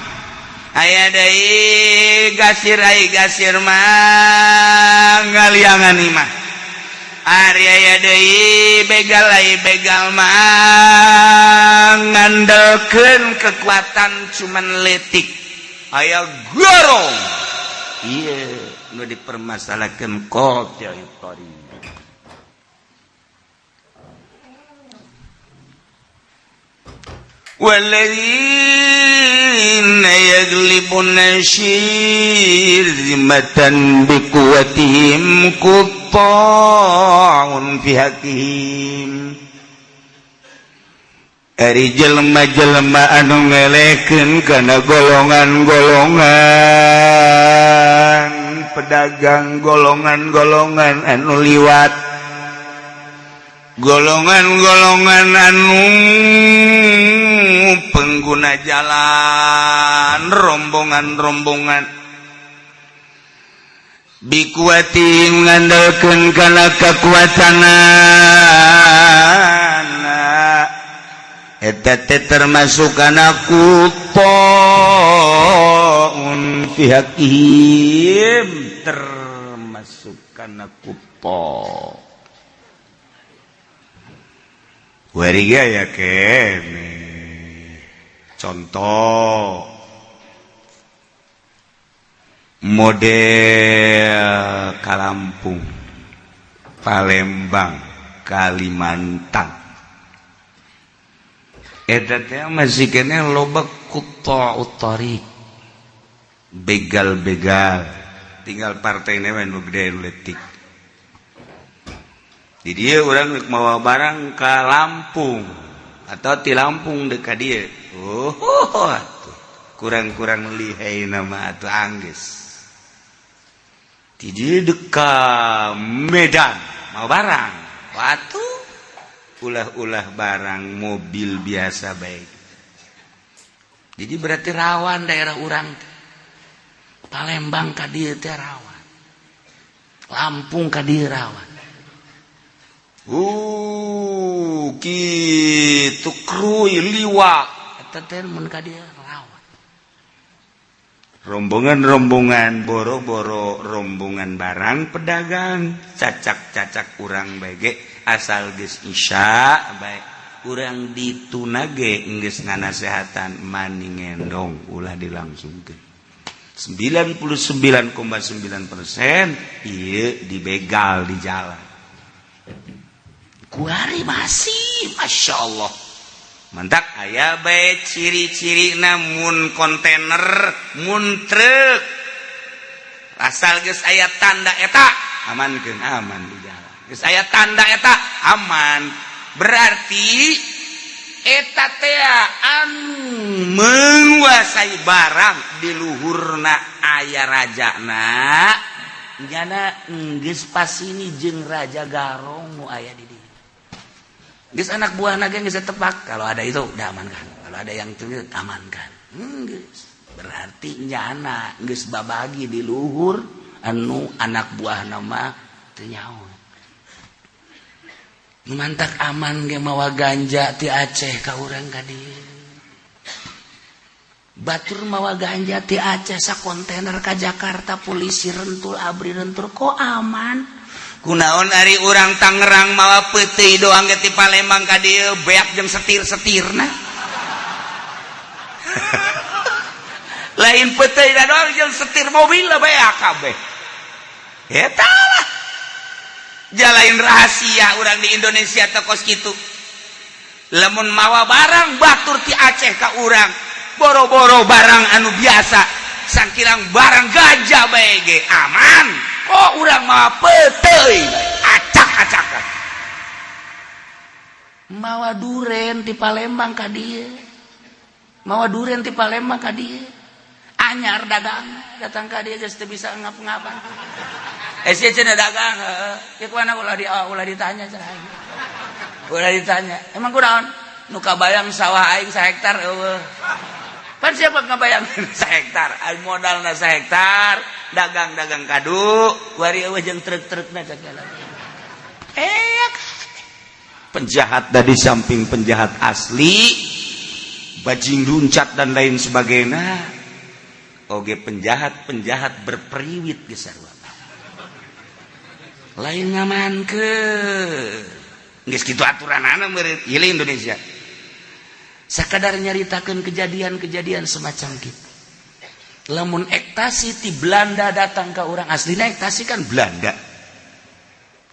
Aya deui gasir, ai gasir mah ngaliangan imah. Ari aya deui begal, ai begal mah ngandelkeun kekuatan cuman letik. Aya gorong. Ieu nu dipermasalahkeun qati'ut thariq. والذين يغلبون شرذمة بقوتهم قطاع في حقهم. Ari jelema-jelema anu ngelekeun kana golongan-golongan pedagang, golongan-golongan anu liwat, golongan-golongan anu pengguna jalan, rombongan-rombongan, bikuati ngandalkeun kana kekuatanana, eta teh termasuk kana quta'un fi haqqihim, termasuk kana kuto. Wariga ya kene. Contoh model Kalampung, Palembang, Kalimantan. Eta teh masih kene loba quta'ut thariq. Begal-begal. Tinggal partai we nu gede letik. Di dia orang mawa barang ke Lampung atau di Lampung dekat dia. Oh, kurang-kurang lihai nama atau angges. Di dia dekat Medan mau barang. Watu ulah-ulah barang mobil biasa baik. Jadi berarti rawan daerah urang. Palembang ka dieu teh rawan. Lampung ka dieu rawan. Kitu kruy liwa eta teh mun ka dieu rawan. Rombongan-rombongan, boro-boro rombongan barang pedagang, cacak-cacak urang bege asal geus isya bae urang ditunage geus nganasehatan mani ngendong ulah dilangsungkeun. 99,9% ieu dibegal di jalan. Kuari masih Masya Allah. Mantak aya bae ciri-ciri namun kontainer mun truk asal geus aya tanda eta amankeun, aman di jalan. Geus aya tanda eta aman, berarti Eta teh anu menguasai barang di luhurna aya rajana nyana geus pasini jeung Raja Garong nu aya di dieu. Geus anak buah naga geus tepak, kalau ada itu udah amankan, kalau ada yang itu amankan. Geus berarti nyana geus babagi di luhur anu anak buah nama teu nyaho. Nu mantak aman ge mawa ganja ti Aceh ka urang ka dieu. Batur mawa ganja ti Aceh sa kontainer ka Jakarta, polisi rentul, ABRI rentul, kok aman? Kunaon ari urang Tangerang mawa peuteuy doang ge ti Palembang ka dieu beak jeung setir-setirna? Lain peuteuy doang, jeung setir mobil lah beak kabeh. Eta lah jalain rahasia urang di Indonesia teh kos kitu. Lamun mawa barang batur ti Aceh ka urang, boro-boro barang anu biasa, sangkirang barang gajah bae ge aman. Kok urang mawa peuteuy acak-acakan, mawa duren ti Palembang ka dieu, mawa duren ti Palembang ka dieu, anyar dagang datang ka dieu geus teu bisa ngap-ngapan. Eh, sia cenah dagang heuh ya kumaha, ulah di ulah ditanya cenah, ulah ditanya. Emang kunaon? Nu kabayang sawah aing sahektar eueuh. Pan siapa ngabayang sahektar? Aing modalna sahektar, dagang-dagang kadu, kuari eueuh jeung truk-trukna segala. Eh, penjahat dari samping penjahat asli, bajing luncat dan lain sebagainya. Oge penjahat-penjahat berpriwit geus sarua. Lain ngamankeun. Geus kitu aturanana meureun ieu Indonesia. Sakadar nyaritakeun kejadian-kejadian semacam gitu. Lamun ektasi ti Belanda datang ke urang, aslina ektasi kan Belanda.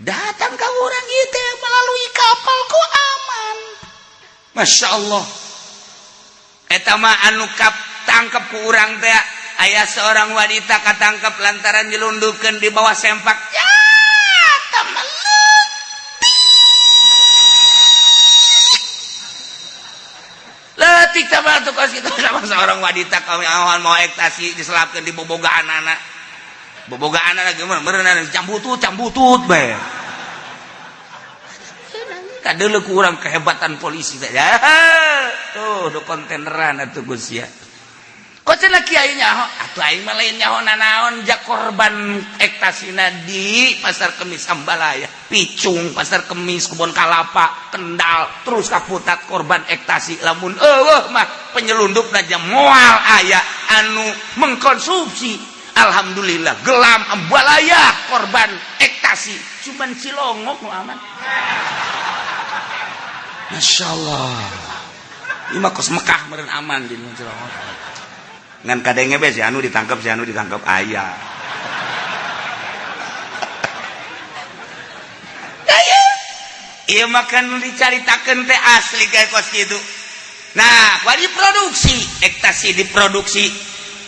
Datang ke urang ieu teh melalui kapal kok aman. Masya Allah. Eta mah anu kap tangkep ku urang teh aya seorang wanita katangkep lantaran nyelundupkeun di bawah sempak. Ya, meletik. Letik sama tuh kos itu sama seorang wanita kami awan mau ektasi diselapkeun di bobogaan anak. Bobogaan anak gimana? Meureun cambutut cambutut bae. Kadeuleu ku urang kehebatan polisi teh. Ya, tuh do kontaineran atuh Gus ya. Kok cenah kiai nyaho? Atuh aing mah lain nyaho nanaon, jak korban ektasina di Pasar Kemis Ambalaya, Picung, Pasar Kemis, Kebon Kalapa, Kendal, terus kaputat korban ektasi. Lamun eueuh mah penyelundupna moal aya anu mengkonsumsi. Alhamdulillah gelam Ambalaya korban ektasi, cuman Cilongok nu aman. Masya Allah. Ini mah kos Mekah meureun aman di Cilongok. Ngan kadenge be si anu ditangkap, si anu ditangkap aya. Ieu mah kan dicaritakeun teh asli kayak kos kitu. Nah, kuari diproduksi, ektasi diproduksi.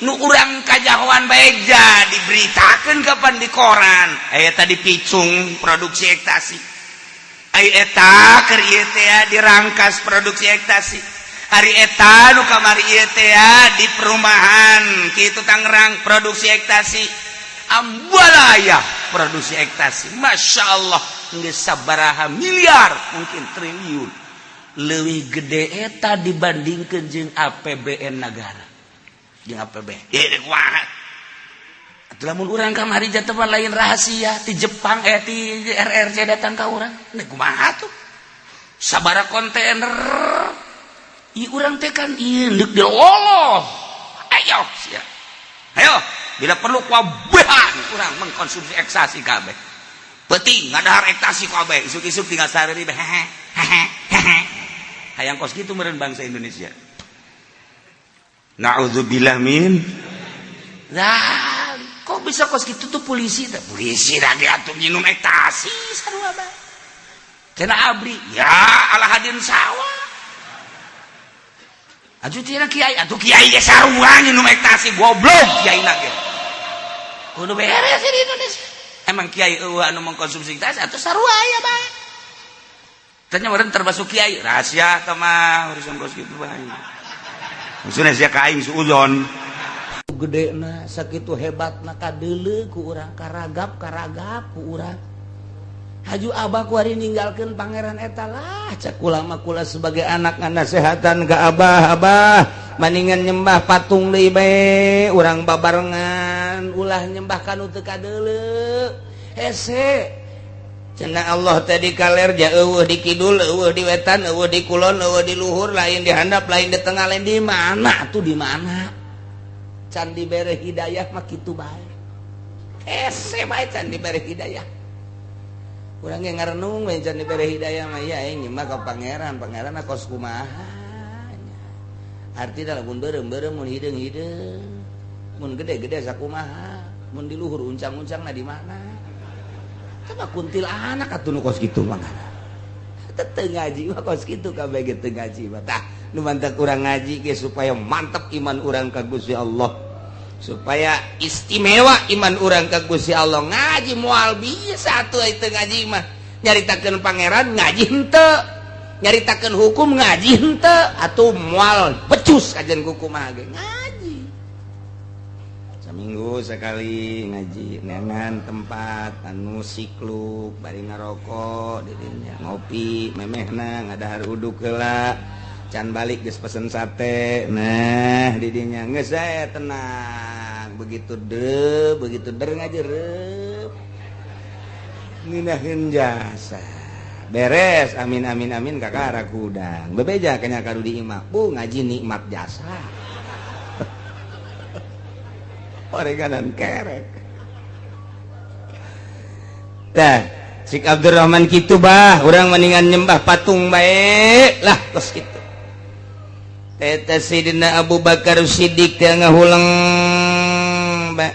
Nu urang kajahoan bae ja diberitakeun kapan di koran. Aya tadi Picung produksi ektasi. Ai eta keur ieu teh dirangkas produksi ektasi. Hari eta nu kamari ieu teh di perumahan kitu Tangerang produksi ektasi. Ambalaya produksi ektasi. Masya Allah geus sabaraha miliar, mungkin triliun. Leuwih gede eta dibandingkeun jeung APBN negara. Jeung APBN. Ieu kumaha? Atuh lamun urang kamari jatuh lain rahasia ti Jepang ti RRC datang ka urang. Nih kumaha tuh? Sabara kontainer. Ieu urang teh kan ieu deuk diloloh. Ayo sia. Ayo, bila perlu kuabehan urang mengkonsumsi ekstasi kabeh. Penting ngadahar ekstasi kabeh, isuk-isuk tinggal sareri hehe hehe hehe. Hayang kos kitu meureun bangsa Indonesia. Na'udzubillah min. Nah, kok bisa kos kitu tuh polisi teh? Polisi lagi atuh minum ekstasi sarua bae. Cenah ABRI, ya ala hadin sawah. Atuh cenah kiai, atuh kiai ge sarua minum ekstasi, goblok kiai na ge. Kudu beres di Indonesia. Emang kiai eueuh anu mengkonsumsi ekstasi atuh sarua aya bae. Tanya orang termasuk kiai rahasia tah mah urusan kos kitu bae. Maksudnya sia ka aing suudzon. Gede na sakitu hebatna kadeuleu ku urang, karagap karagap ku urang. Haju abah kuari ninggalkeun pangeran eta lah cak kula mah, kula sebagai anak nganasehatan ka abah, abah maningan nyembah patung deui bae, urang babarengan ulah nyembah kanu teu kadeuleu. Hese cenah Allah tadi kaler ja eueuh di kidul, eueuh di wetan, eueuh di kulon, eueuh di luhur, lain di handap, lain di tengah, lain di mana tuh, di mana can dibere hidayah mah kitu bae. Hese bae can dibere hidayah. Urang ge ngarenung we can dibere hidayah mah ya aing nyembah ka pangeran, pangeran kos kumaha nya. Artina lamun beureum-beureum, mun hideung-hideung, mun gede-gede sakumaha, mun di luhur uncang-uncangna di mana. Coba kuntilanak atuh nu kos kitu mah. Teu ngaji mah kos kitu kabeh ge teu ngaji mah. Tah nu mantak urang ngaji ge supaya mantep iman urang ka Gusti Allah. Supaya istimewa iman urang ka Gusti Allah. Ngaji moal bisa atuh teu ngaji mah. Nyaritakeun pangeran ngaji henteu. Nyaritakeun hukum ngaji henteu atuh moal becus kajian kumaha ge ngaji. Seminggu sekali ngaji neangan tempat anu sikluk bari ngarokok didinya ngopi memehna ngadahar uduk heula can balik geus pesen sate. Nah didinya geus saya tenang begitu de begitu der ngajerep ngeunaheun jasa beres amin amin amin kakara kudang bebeja kanya kadu di imah bu ngaji nikmat jasa oreganan kerek. Tah Sik Abdurrahman kitu bah urang mendingan nyembah patung bae lah kos kitu. Eta Sidina Abu Bakar Siddiq teh ngahuleng bae,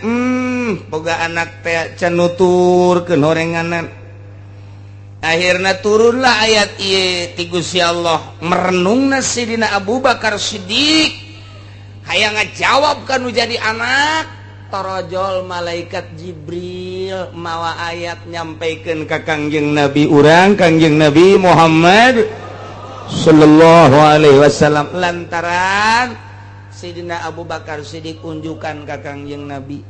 boga anak teh can nuturkeun horenganan. Akhirna turunlah ayat ieu ti Gusti Allah, merenungna Sidina Abu Bakar Siddiq hayang ngajawab kanu jadi anak. Torojol malaikat Jibril mawa ayat nyampaikan ka Kangjeng Nabi urang, Kangjeng Nabi Muhammad sallallahu alaihi wasallam. Lantaran Sidina Abu Bakar Siddiq unjukan ka Kangjeng Nabi,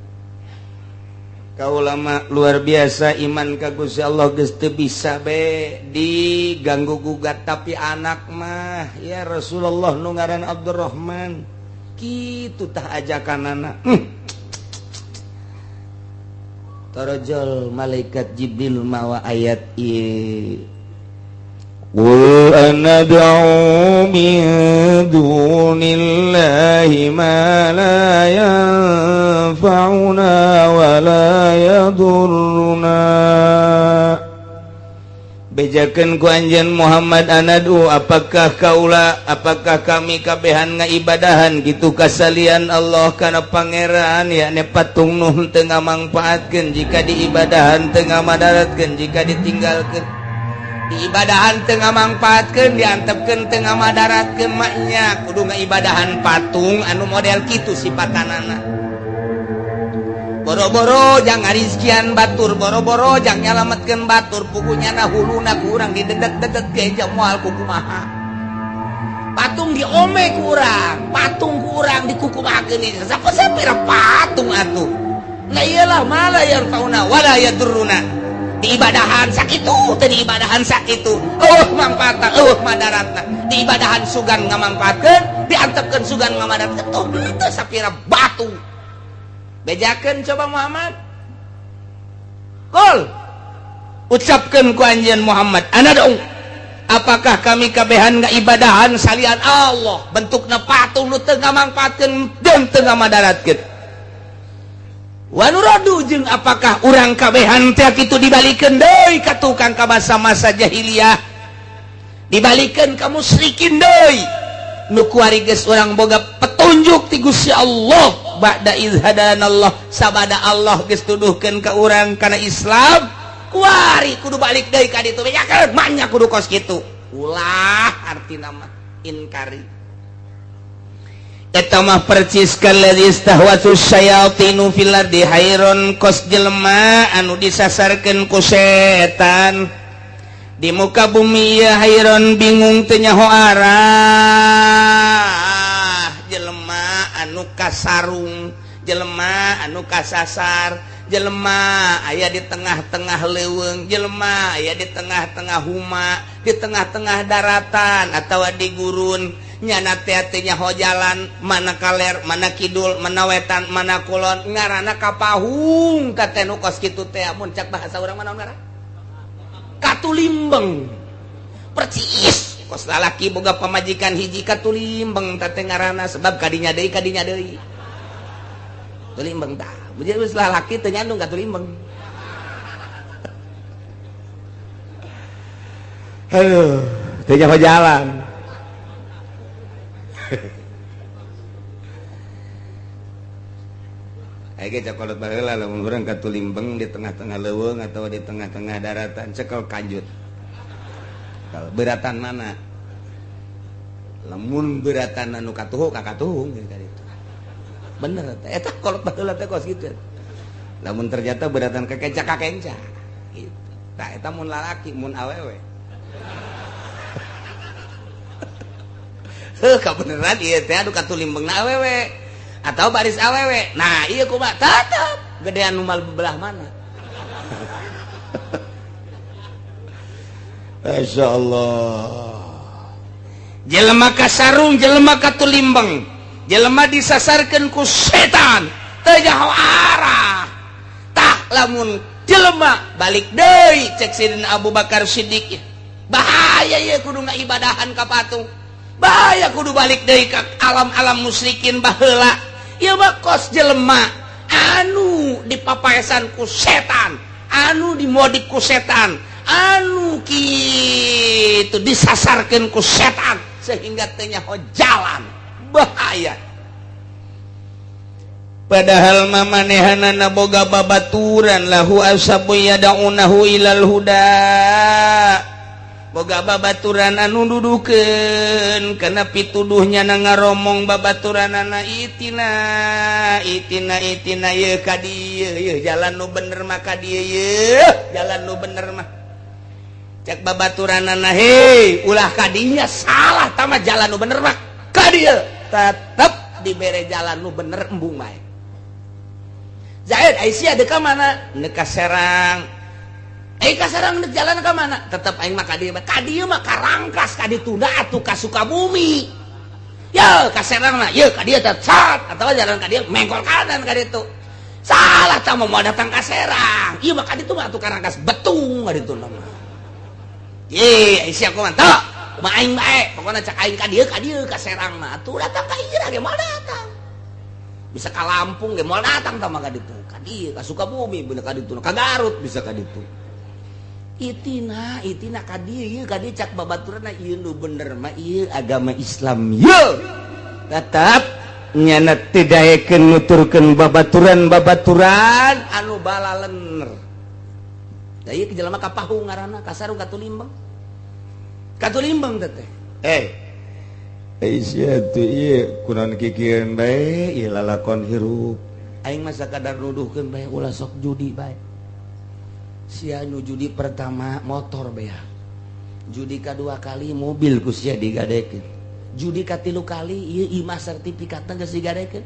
kaulama luar biasa iman ka Gusti Allah geus teu bisa be diganggu gugat, tapi anak mah ya Rasulullah nu ngaran Abdurrahman kitu tah ajakanana. Torojol malaikat Jibril mawa ayat ieu. Qul anad'u min dunillahi ma la yanfa'una wa la yadurruna. Bejakeun ku anjeun Muhammad anadu apakah kaula apakah kami kabehan ngaibadahan kitu kasalian Allah kana pangeran yakni patung nu teu ngamangpaatkeun jika diibadahan, teu ngamadaratkeun jika ditinggalkeun, diibadahan teu ngamangpaatkeun, diantepkeun teu ngamadaratkeun, maknya kudu ngaibadahan patung anu model kitu sipatanana. Boro-boro jang ngarizkian batur, boro-boro jang nyalametkeun batur, pugunya na huluna ku urang didedet-dedet ge moal ku kumaha. Patung diome ku urang, patung ku urang dikukumakeun sapira patung atuh. Nah iyalah mala yarfauna wala yadurruna. Diibadahan sakitu teh diibadahan sakitu. Eueuh mangpaatna, eueuh madaratna. Diibadahan sugan ngamangpaatkeun, diantepkeun sugan ngamadaratkeun. Tuh teu sapira batu. Bejakeun coba Muhammad. Qul ucapkeun ku anjeun Muhammad, anad'u apakah kami kabehan ngaibadahan salian Allah bentukna patung nu teu ngamangpaatkeun jeung teu ngamadaratkeun. Wa nuradu jeung apakah urang kabehan teh kitu dibalikeun deui ka tukang ka masa-masa jahiliyah, dibalikeun ka musyrikin deui nu kuari geus urang boga petunjuk ti Gusti Allah. Ba'da iz hadanallah sabada Allah geus tuduhkeun ka urang kana Islam, kuari kudu balik deui ka ditu bejakeun manya kudu kos kitu. Ulah artina mah inkari. Eta mah percis kalladzi istahwatu syayatinu fil ardi hayron kos jelema anu disasarkeun ku setan. Di muka bumi ieu hairon bingung teu nyaho arah. Jelema anu kasarung, jelema anu kasasar, jelema aya di tengah-tengah leuweung, jelema aya di tengah-tengah huma, di tengah-tengah daratan atawa di gurun. Nyana teh teu nyaho jalan, mana kaler, mana kidul, mana wetan, mana kulon, ngaranna kapahung ka teh nu kos kitu teh mun cak bahasa urang mana ngaran? Katulimbeng. Percis kos lalaki boga pamajikan hiji katulimbeng teh ngaranna sebab kadinya deui kadinya deui. Tulimbeng tah. Bujur geus lalaki teu nyandung katulimbeng. Aduh, teu nyaho jalan. Ayo cakolot baheula lamun urang katulimbeng di tengah-tengah leuweung atau di tengah-tengah daratan cekel kanjut. Kalau beratan mana? Lamun beratan anu katuhu ka katuhung gitu itu. Bener teh eta kolot baheula teh kos kitu. Lamun ternyata beratan ka kenca ka kenca gitu. Tah eta mun lalaki mun awewe. Heuh kabeneran ieu teh anu katulimbengna awewe atau baris awewe. Nah, ieu kumaha tetep gedean nu belah mana. Masyaallah. Jelema kasarung, jelema katulimbeng, jelema disasarkeun ku setan, teu nyaho arah. Tah lamun jelema balik deui cek Sidina Abu Bakar Siddiq. Bahaya ieu kudu ngaibadahan ka patung. Bahaya kudu balik deui ka alam-alam musyrikin baheula. Ieu mah kos jelema anu dipapaesan ku setan, anu dimodik ku setan, anu kitu disasarkeun ku setan sehingga teu nyaho jalan. Bahaya. Padahal mamanehanana boga babaturan lahu asabu yad'unahu ilal huda. Boga babaturan anu dudukeun kana pituduhnya na ngaromong babaturanana itina itina itina yeuh ka dieu yeuh jalan nu bener mah ka dieu yeuh jalan nu bener mah cek babaturanana hei ulah ka dinya salah tama jalan nu bener mah ka dieu tetep dibere jalan nu bener embung bae. Zaid Aisyah deuk ka mana? Deuk ka Serang. Ka Serang deuk jalan ka mana? Tetep aing mah ka dieu. Ka dieu mah ka Rangkas, ka ditunda atuh ka Sukabumi. Ye ka Serang mah, ye ka dieu teh sat atawa jalan ka dieu mengkol kanan ka ditu. Salah tah mau datang ka Serang. Ieu mah ka ditu mah atuh ka Rangkas betung ka ditu mah. Ye, Aisyah kumaha teu? Kumaha aing bae, pokona cak aing ka dieu ka Serang mah atuh datang ka ieu ge moal datang. Bisa ka Lampung ge moal datang tah mah ka ditu. Ka dieu ka Sukabumi bener ka ditu, ka Garut bisa ka ditu. Itina itina ka dieu ieu ka dieu cak babaturna ieu nu bener mah ieu agama Islam ieu. Tetep nyana teu daekeun nuturkeun babaturan-babaturan anu balalener. Da ieu jelema kapahung ngaranna kasarung katulimbeng. Katulimbeng teh. Aisyah tuh ieu kunaon kikieun bae ieu lalakon hirup. Aing mah sakadar nuduhkeun bae ulah sok judi bae. Sia nu judi pertama motor bea. Judi kadua kali mobil ku sia digadekeun. Judi katilu kali ieu imah sertifikatna geus digadekeun.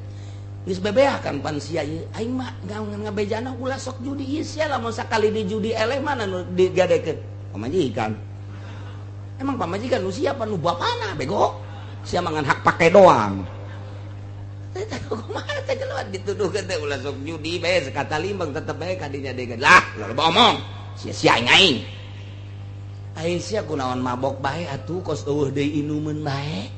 Geus bebeah kan pan sia ieu. Aing mah ngabejana ulah sok judi ieu sia lamun sakali di judi eleh mana nu digadekeun? Pamajikan. Emang pamajikan nu siapa nu bapana bego? Sia mangan hak pake doang. Teh kumaha teh jelema dituduhkeun teh ulah sok judi bae sakata limbang tetep bae kadinya deui. Lah, loba omong. Sia-sia aing aing. Aing sia kunaon mabok bae atuh kos eueuh deui inumeun bae.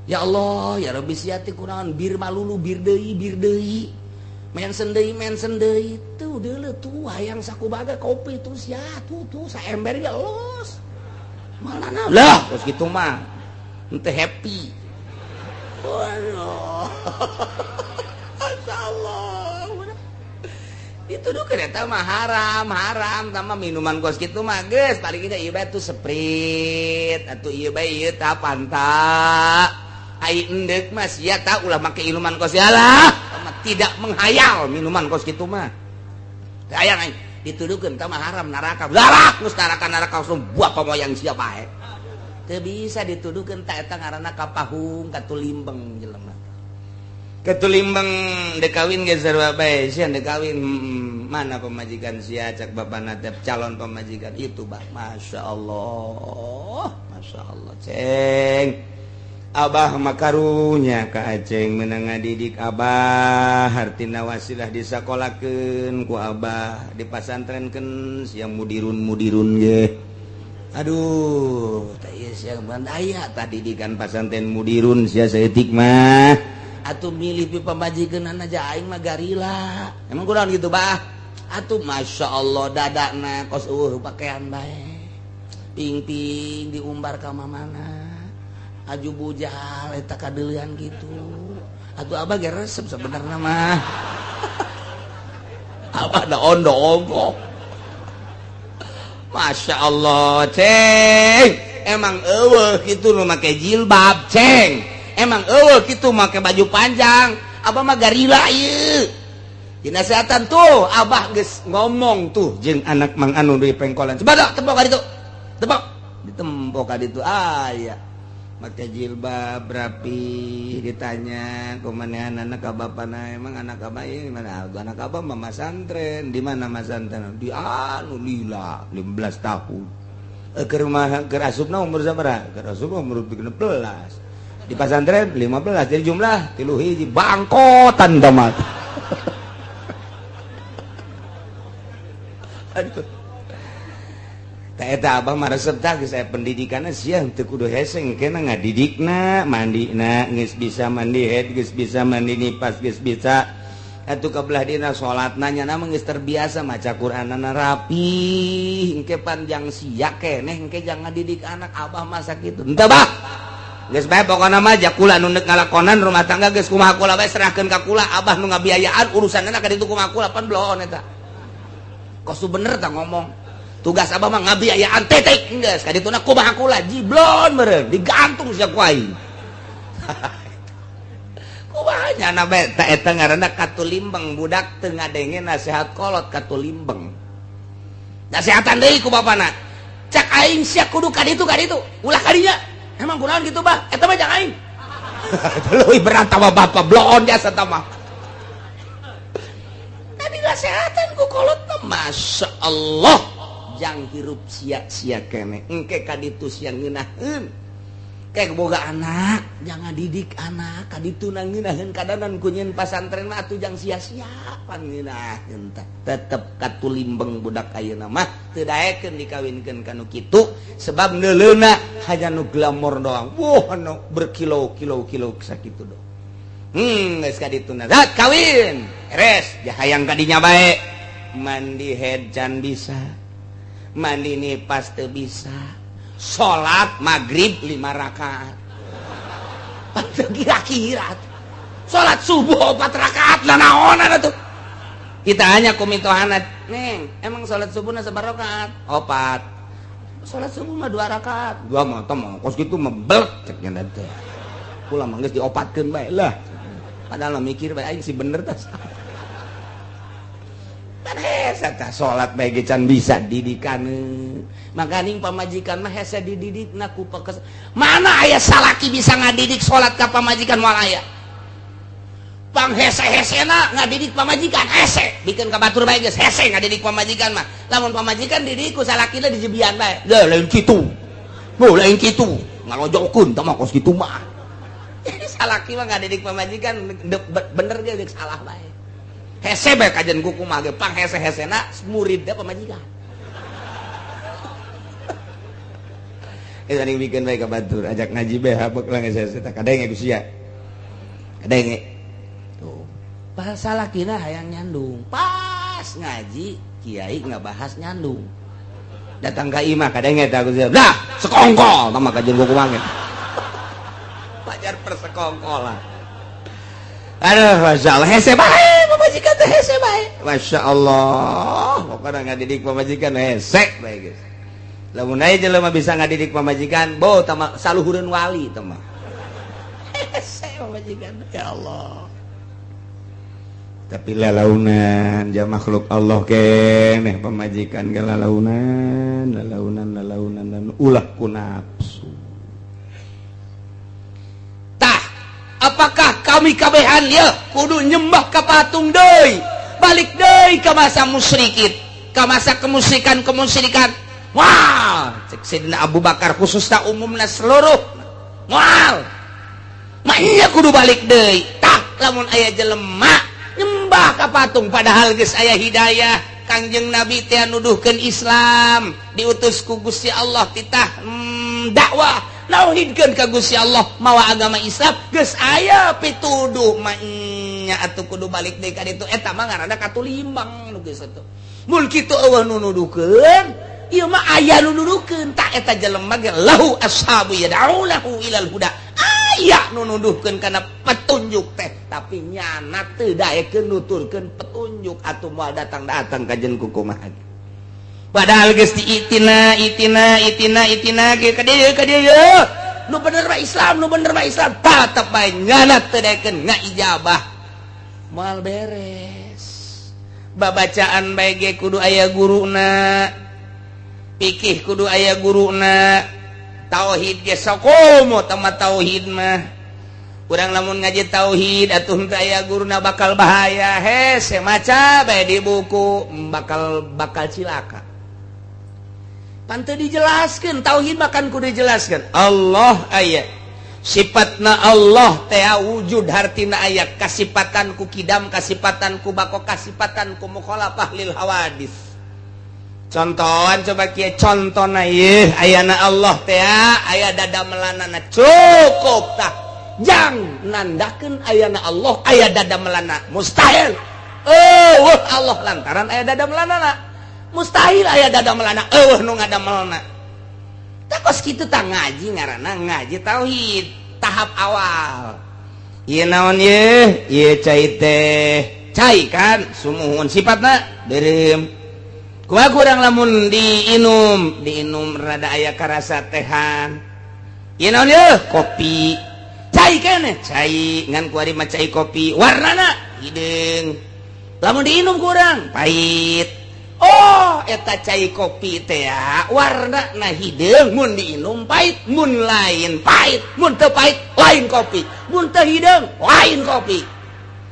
Ya Allah, ya Rabbi sia teh kunaon bir malulu bir deui bir deui. Mensen deui tuh deuleu tuh hayang sakubaga kopi tuh sia tuh tuh saember ge los. Malana lah kos kitu mah. Henteu happy. Waduh. Masyaallah. Dituduh kereta mah haram, haram sama minuman kos kitu mah geus paling ge ieu bae tuh Sprite atuh ieu bae ieu tah Fanta. Ai endek mah sia tah ulah make minuman kos lah. Tidak menghayal minuman kos kitu mah. Teu aya aing. Dituduhkeun tah mah haram neraka. Larak geus neraka-neraka langsung buah pamoyang sia bae. Teu bisa dituduhkeun ta eta ngaranna kapahung katulimbeng jelema. Katulimbeng dek kawin ge sarua bae sia dek kawin mana pemajikan sia cak bapana teh calon pemajikan itu bah Masya Allah Masya Allah ceng Abah makarunya ka Aceng menang ngadidik Abah hartina wasilah disakolakeun ku Abah dipasantrenkeun sia mudirun-mudirun ge aduh teh ieu sia mun aya tah didikan pasantren mudirun sia saeutik mah atuh milih pi pamajikan aja aing mah garila emang kurang gitu bah atuh Masya Allah dadana kos eueuh pakaian bae ping-ping diumbar ka mamana aju bujal eta kadeulean gitu atuh abah ge resep sebenarnya mah abah da ondo ongkoh Masya Allah ceng emang eueuh kitu nu make jilbab ceng emang eueuh kitu make baju panjang abah mah garila ieu dinasehatan tuh abah geus ngomong tuh jeung anak Mang Anu di pengkolan coba tepok ka ditu tepok ditempok ka ditu aya make jilbab rapi ditanya kumaha anak ka bapana emang anak abah ieu mana anak abah mah masantren di mana masantren di anu lila 15 tahun keur mah keur asupna umur sabaraha keur asupna umur 16 di pasantren 15 jadi jumlah 3 hiji bangkotan tamat. Aduh. Ta eta abah mah resep tah geus aya pendidikanna sia teu kudu hese engkena ngadidikna, mandina geus bisa mandi head geus bisa mandi nipas geus bisa atuh ka belah dina salatna nya mah geus terbiasa maca Qur'anana rapi engke panjang sia keneh engke jangan ngadidik anak abah masa kitu henteu bah. Geus bae pokona mah jakula nu neuk ngalakonan rumah tangga geus kumaha kula bae serahkeun ka kula abah nu ngabiayaan urusanna ka ditu kumaha kula pan bloon eta. Kos bener tah ngomong. Tugas abah mah ngabiayaan titik geus ka dituna kumaha kula jiblon meureun digantung sia ku aing. Kumaha nya bae ta eta ngaranna katulimbeng budak teu ngadenge nasihat kolot katulimbeng. Nasihatan deui ku bapana. Cak aing sia kudu ka ditu ulah ka dinya. Emang kunaon gitu bah, eta mah jangan aing. Leuwih berat mah bapak bloon jasa tah mah. Tadi nasehatan ku kolot mah Masya Allah. Jang hirup sia-sia keneh. Engke ka ditu sia ngeunaheun. Kayak boga anak, jangan didik anak, ka ditu ngeunaheun kadanan ku nyeun pasantren mah atuh jang sia-sia pan ngeunaheun teh. Tetep katulimbeng budak ayeuna mah teu daekeun dikawinkeun ka nu kitu sebab neuleuna hanya nu glamor doang. Wah, anu berkilo-kilo-kilo sakitu doang. Geus ka dituna. Zat kawin. Beres, hayang ka dinya bae. Mandi head can bisa. Mandi nipas teu bisa. Salat maghrib 5 rakaat. Teu kira-kira. Salat subuh 4 rakaat lah naonan atuh. Kita hanya kumitohana, "Neng, emang salat subuhna sabaraha rakaat?" 4. Salat subuh mah 2 rakaat. Dua mah teh mah kos kitu mah blek cek nya teh. Kula mah geus diopatkeun bae lah. Padahal mah mikir bae aing si bener tah. Kan hese tah salat bae ge can bisa didikane. Makaning pamajikan mah hese dididikna ku pekes. Mana aya salaki bisa ngadidik salat ka pamajikan moal aya. Panghese-hesena ngadidik pamajikan hese, bikin ka batur bae geus hese ngadidik pamajikan mah. Lamun pamajikan didik ku salakina dijebian bae. Leuh lain kitu. Heuh lain kitu. Ngalojokeun tah mah kos kitu mah. Jadi salaki mah ngadidik pamajikan bener ge geus salah bae. Hese bae kajian ku kumaha ge panghese-hesena muridna pamajikan. Eta ning bikin bae ka batur ajak ngaji bae habek lah geus hese tah kadenge ku sia. Kadenge. Tuh. Bahasa salakina hayang nyandung. Pas ngaji kiai ngabahas nyandung. Datang ka imah kadenge tah ku sia. Lah, sekongkol tah mah kajian ku kumaha ge. Pajar persekongkolan. Aduh, Masya Allah, hese bae pamajikan teh hese bae. Masya Allah, pokoknya ngadidik pamajikan hese bae geus. Lamun aya jelema bisa ngadidik pamajikan, bo tama saluhureun wali teh mah. Hese pamajikan, ya Allah. Tapi lalaunan ja makhluk Allah keneh pamajikan ge lalaunan lalaunan lalaunan dan ulah ku nafsu. Tah, apakah kami kabehan ya kudu nyembah ka patung deui, balik deui ka masa musyrikin, ka masa kemusyrikan-kemusyrikan? Wah, cek Sayyidina Abu Bakar khususna umumna seluruh moal. Maknya kudu balik deui. Tah, lamun aya jelema nyembah ka patung padahal geus aya hidayah, Kangjeng Nabi teh nuduhkeun Islam, diutus ku Gusti Allah titah dakwah nauhidkeun ka Gusti Allah mawa agama Islam, geus aya pituduh maknya atuh kudu balik deui ka ditu. Eta mah ngaranna katulimbang nu geus atuh. Mun kitu eueuh nu nuduhkeun, ieu mah aya nu nuduhkeun. Tah eta jelema ge lahu ashabu yad'unahu ilal huda. Aya nu nuduhkeun kana petunjuk teh, tapi nyana teu daekeun nuturkeun petunjuk atuh moal datang-datang ka jeung kukumaha. Padahal geus diitina itina itina itina ge ka dieu ka dieu. Nu bener mah Islam, nu bener mah Islam, tetep bae nyana teu daekeun ngaijabah. Moal beres. Babacaan bae ge kudu aya guruna. Pikih kudu aya guruna. Tauhid ge sakomo tama tauhid mah. Urang lamun ngaji tauhid atuh teu aya guruna bakal bahaya. Hese maca bae di buku bakal bakal cilaka. Pan teu dijelaskeun tauhid mah kan kudu dijelaskeun. Allah aya. Sifatna Allah teh wujud hartina aya kasipatan ku kidam, kasipatan ku bako, kasipatan ku mukhalafah lil hawadis. Contohan coba kieu contona ieu ayana Allah teh aya dada melanana cukup tah. Jang nandakeun ayana Allah aya dada melana mustahil. Eueuh Allah lantaran aya dada melanana. Mustahil aya dada melana eueuh nu ngadamelna. Tah kos kitu tah ngaji ngaranna ngaji tauhid tahap awal. Ieu naon ieu? Ieu cai teh. Cai kan sumuhun sifatna beureum. Kumaha kurang lamun diinum, diinum rada aya karasa tehan. Ieu naon ieu? Kopi. Cai keneh, cai ngan kuari mah cai kopi, warnana hideung. Lamun diinum kurang pahit. Oh, eta cai kopi teh warnana hideung, mun diinum pahit, mun lain pahit, mun teu pahit lain kopi, mun teu hideung lain kopi.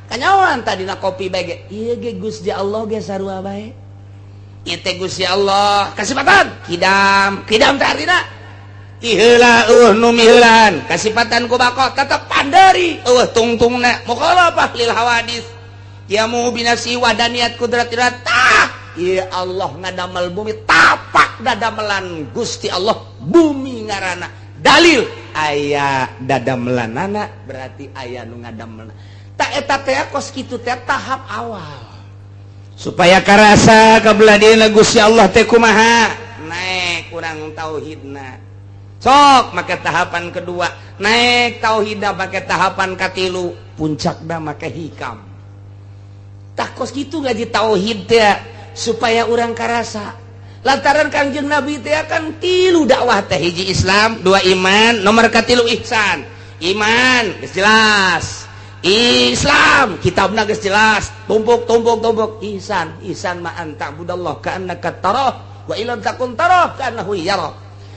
Kanyawan tadina kopi bae ge. Ieu ge Gusti Allah ge sarua bae. Ieu teh Gusti Allah kasipatan kidam, kidam teh artina tiheula eueuh nu miheulaan, kasipatan ku bako tetep panderi eueuh tungtungna mukhalafah lil hawadis. Yamu binafsi wadaniyat kudratirat. Tah, ieu Allah ngadamel bumi tapak dadamelan Gusti Allah bumi ngaranna. Dalil aya dadamelanana berarti aya nu ngadamelna. Tah eta teh kos kitu teh tahap awal. Supaya karasa kabelah dieuna Gusti Allah teh kumaha? Naik kurang tauhidna. Sok make tahapan kedua, naik tauhidna make tahapan katilu, puncakna make hikam. Tah kos kitu ngaji tauhid teh supaya urang karasa. Lantaran Kangjeng Nabi teh kan tilu dakwah teh, hiji Islam, dua iman, nomor katilu ihsan. Iman geus jelas, Islam kitabna geus jelas, tumpuk tumpuk tumpuk. Ihsan, ihsan ma anta budallah ka'annaka tarah wa illam takun tarah ka'annahu yara.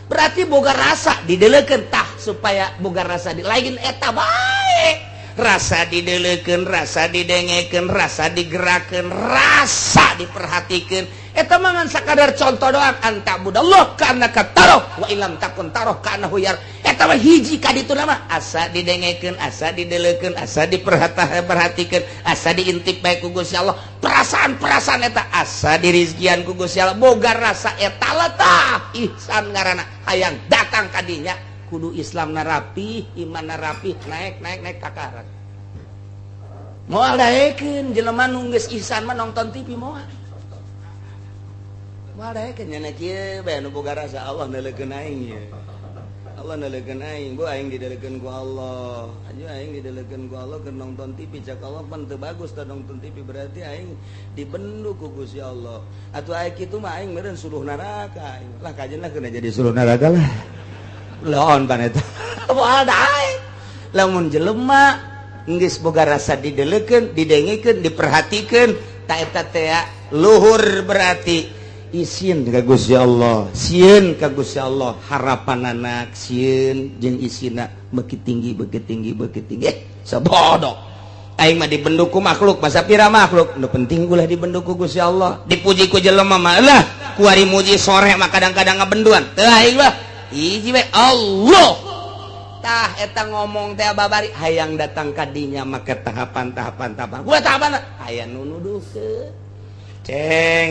Berarti boga rasa dideleukeun tah supaya boga rasa di lain eta bae. Rasa dideleukeun, rasa didengekeun, rasa digerakeun, rasa diperhatikeun. Eta mah ngan sakadar contoh doang anta budallah ka'annaka tarah wa illam takun tarah ka'annahu yara. Eta mah hiji ka ditu mah asa didengekeun, asa dideleukeun, asa diperhatikeun, asa diintip bae ku Gusti Allah. Perasaan-perasaan eta asa dirizkian ku Gusti Allah. Boga rasa eta lah tah ihsan ngaranna. Hayang datang ka dinya kudu Islam rapi, iman rapi, naik naik naik kakaran. Moal daekeun jelema nu geus ihsan mah nonton TV moal. Moal daekeun nya kieu bae nu boga rasa Allah neuleukeun aing ye. Allah neuleukeun aing, bu aing didelekeun ku Allah. Aju aing didelekeun ku Allah keur nonton TV cak Allah pan teu bagus tah nonton TV berarti aing dibendu ku Gusti Allah. Atuh aing kitu mah aing meureun suluh neraka aing. Lah kajeun lah kena jadi suluh neraka lah. Laon pan eta. Moal daek. Lamun jelema Geus boga rasa didelekeun, didengekeun, diperhatikeun. Ta eta teh luhur, berarti isin ka Gusti Allah, sieun ka Gusti Allah. Harapan anak sieun jeung isina beuki tinggi, beuki tinggi, beuki tinggi. Sabodoh aing mah dibendu ku makhluk, masa pira makhluk nu penting ulah dibendu ku Gusti Allah. Dipuji ku jelema mah lah, kuari muji sore mah kadang-kadang ngabenduan. Teu, aing mah hiji we, Allah. Tah, eta ngomong teh babari hayang datang kadinya make tahapan-tahapan, tahapan gua, tahapan aya nu nuduhkeun ceng.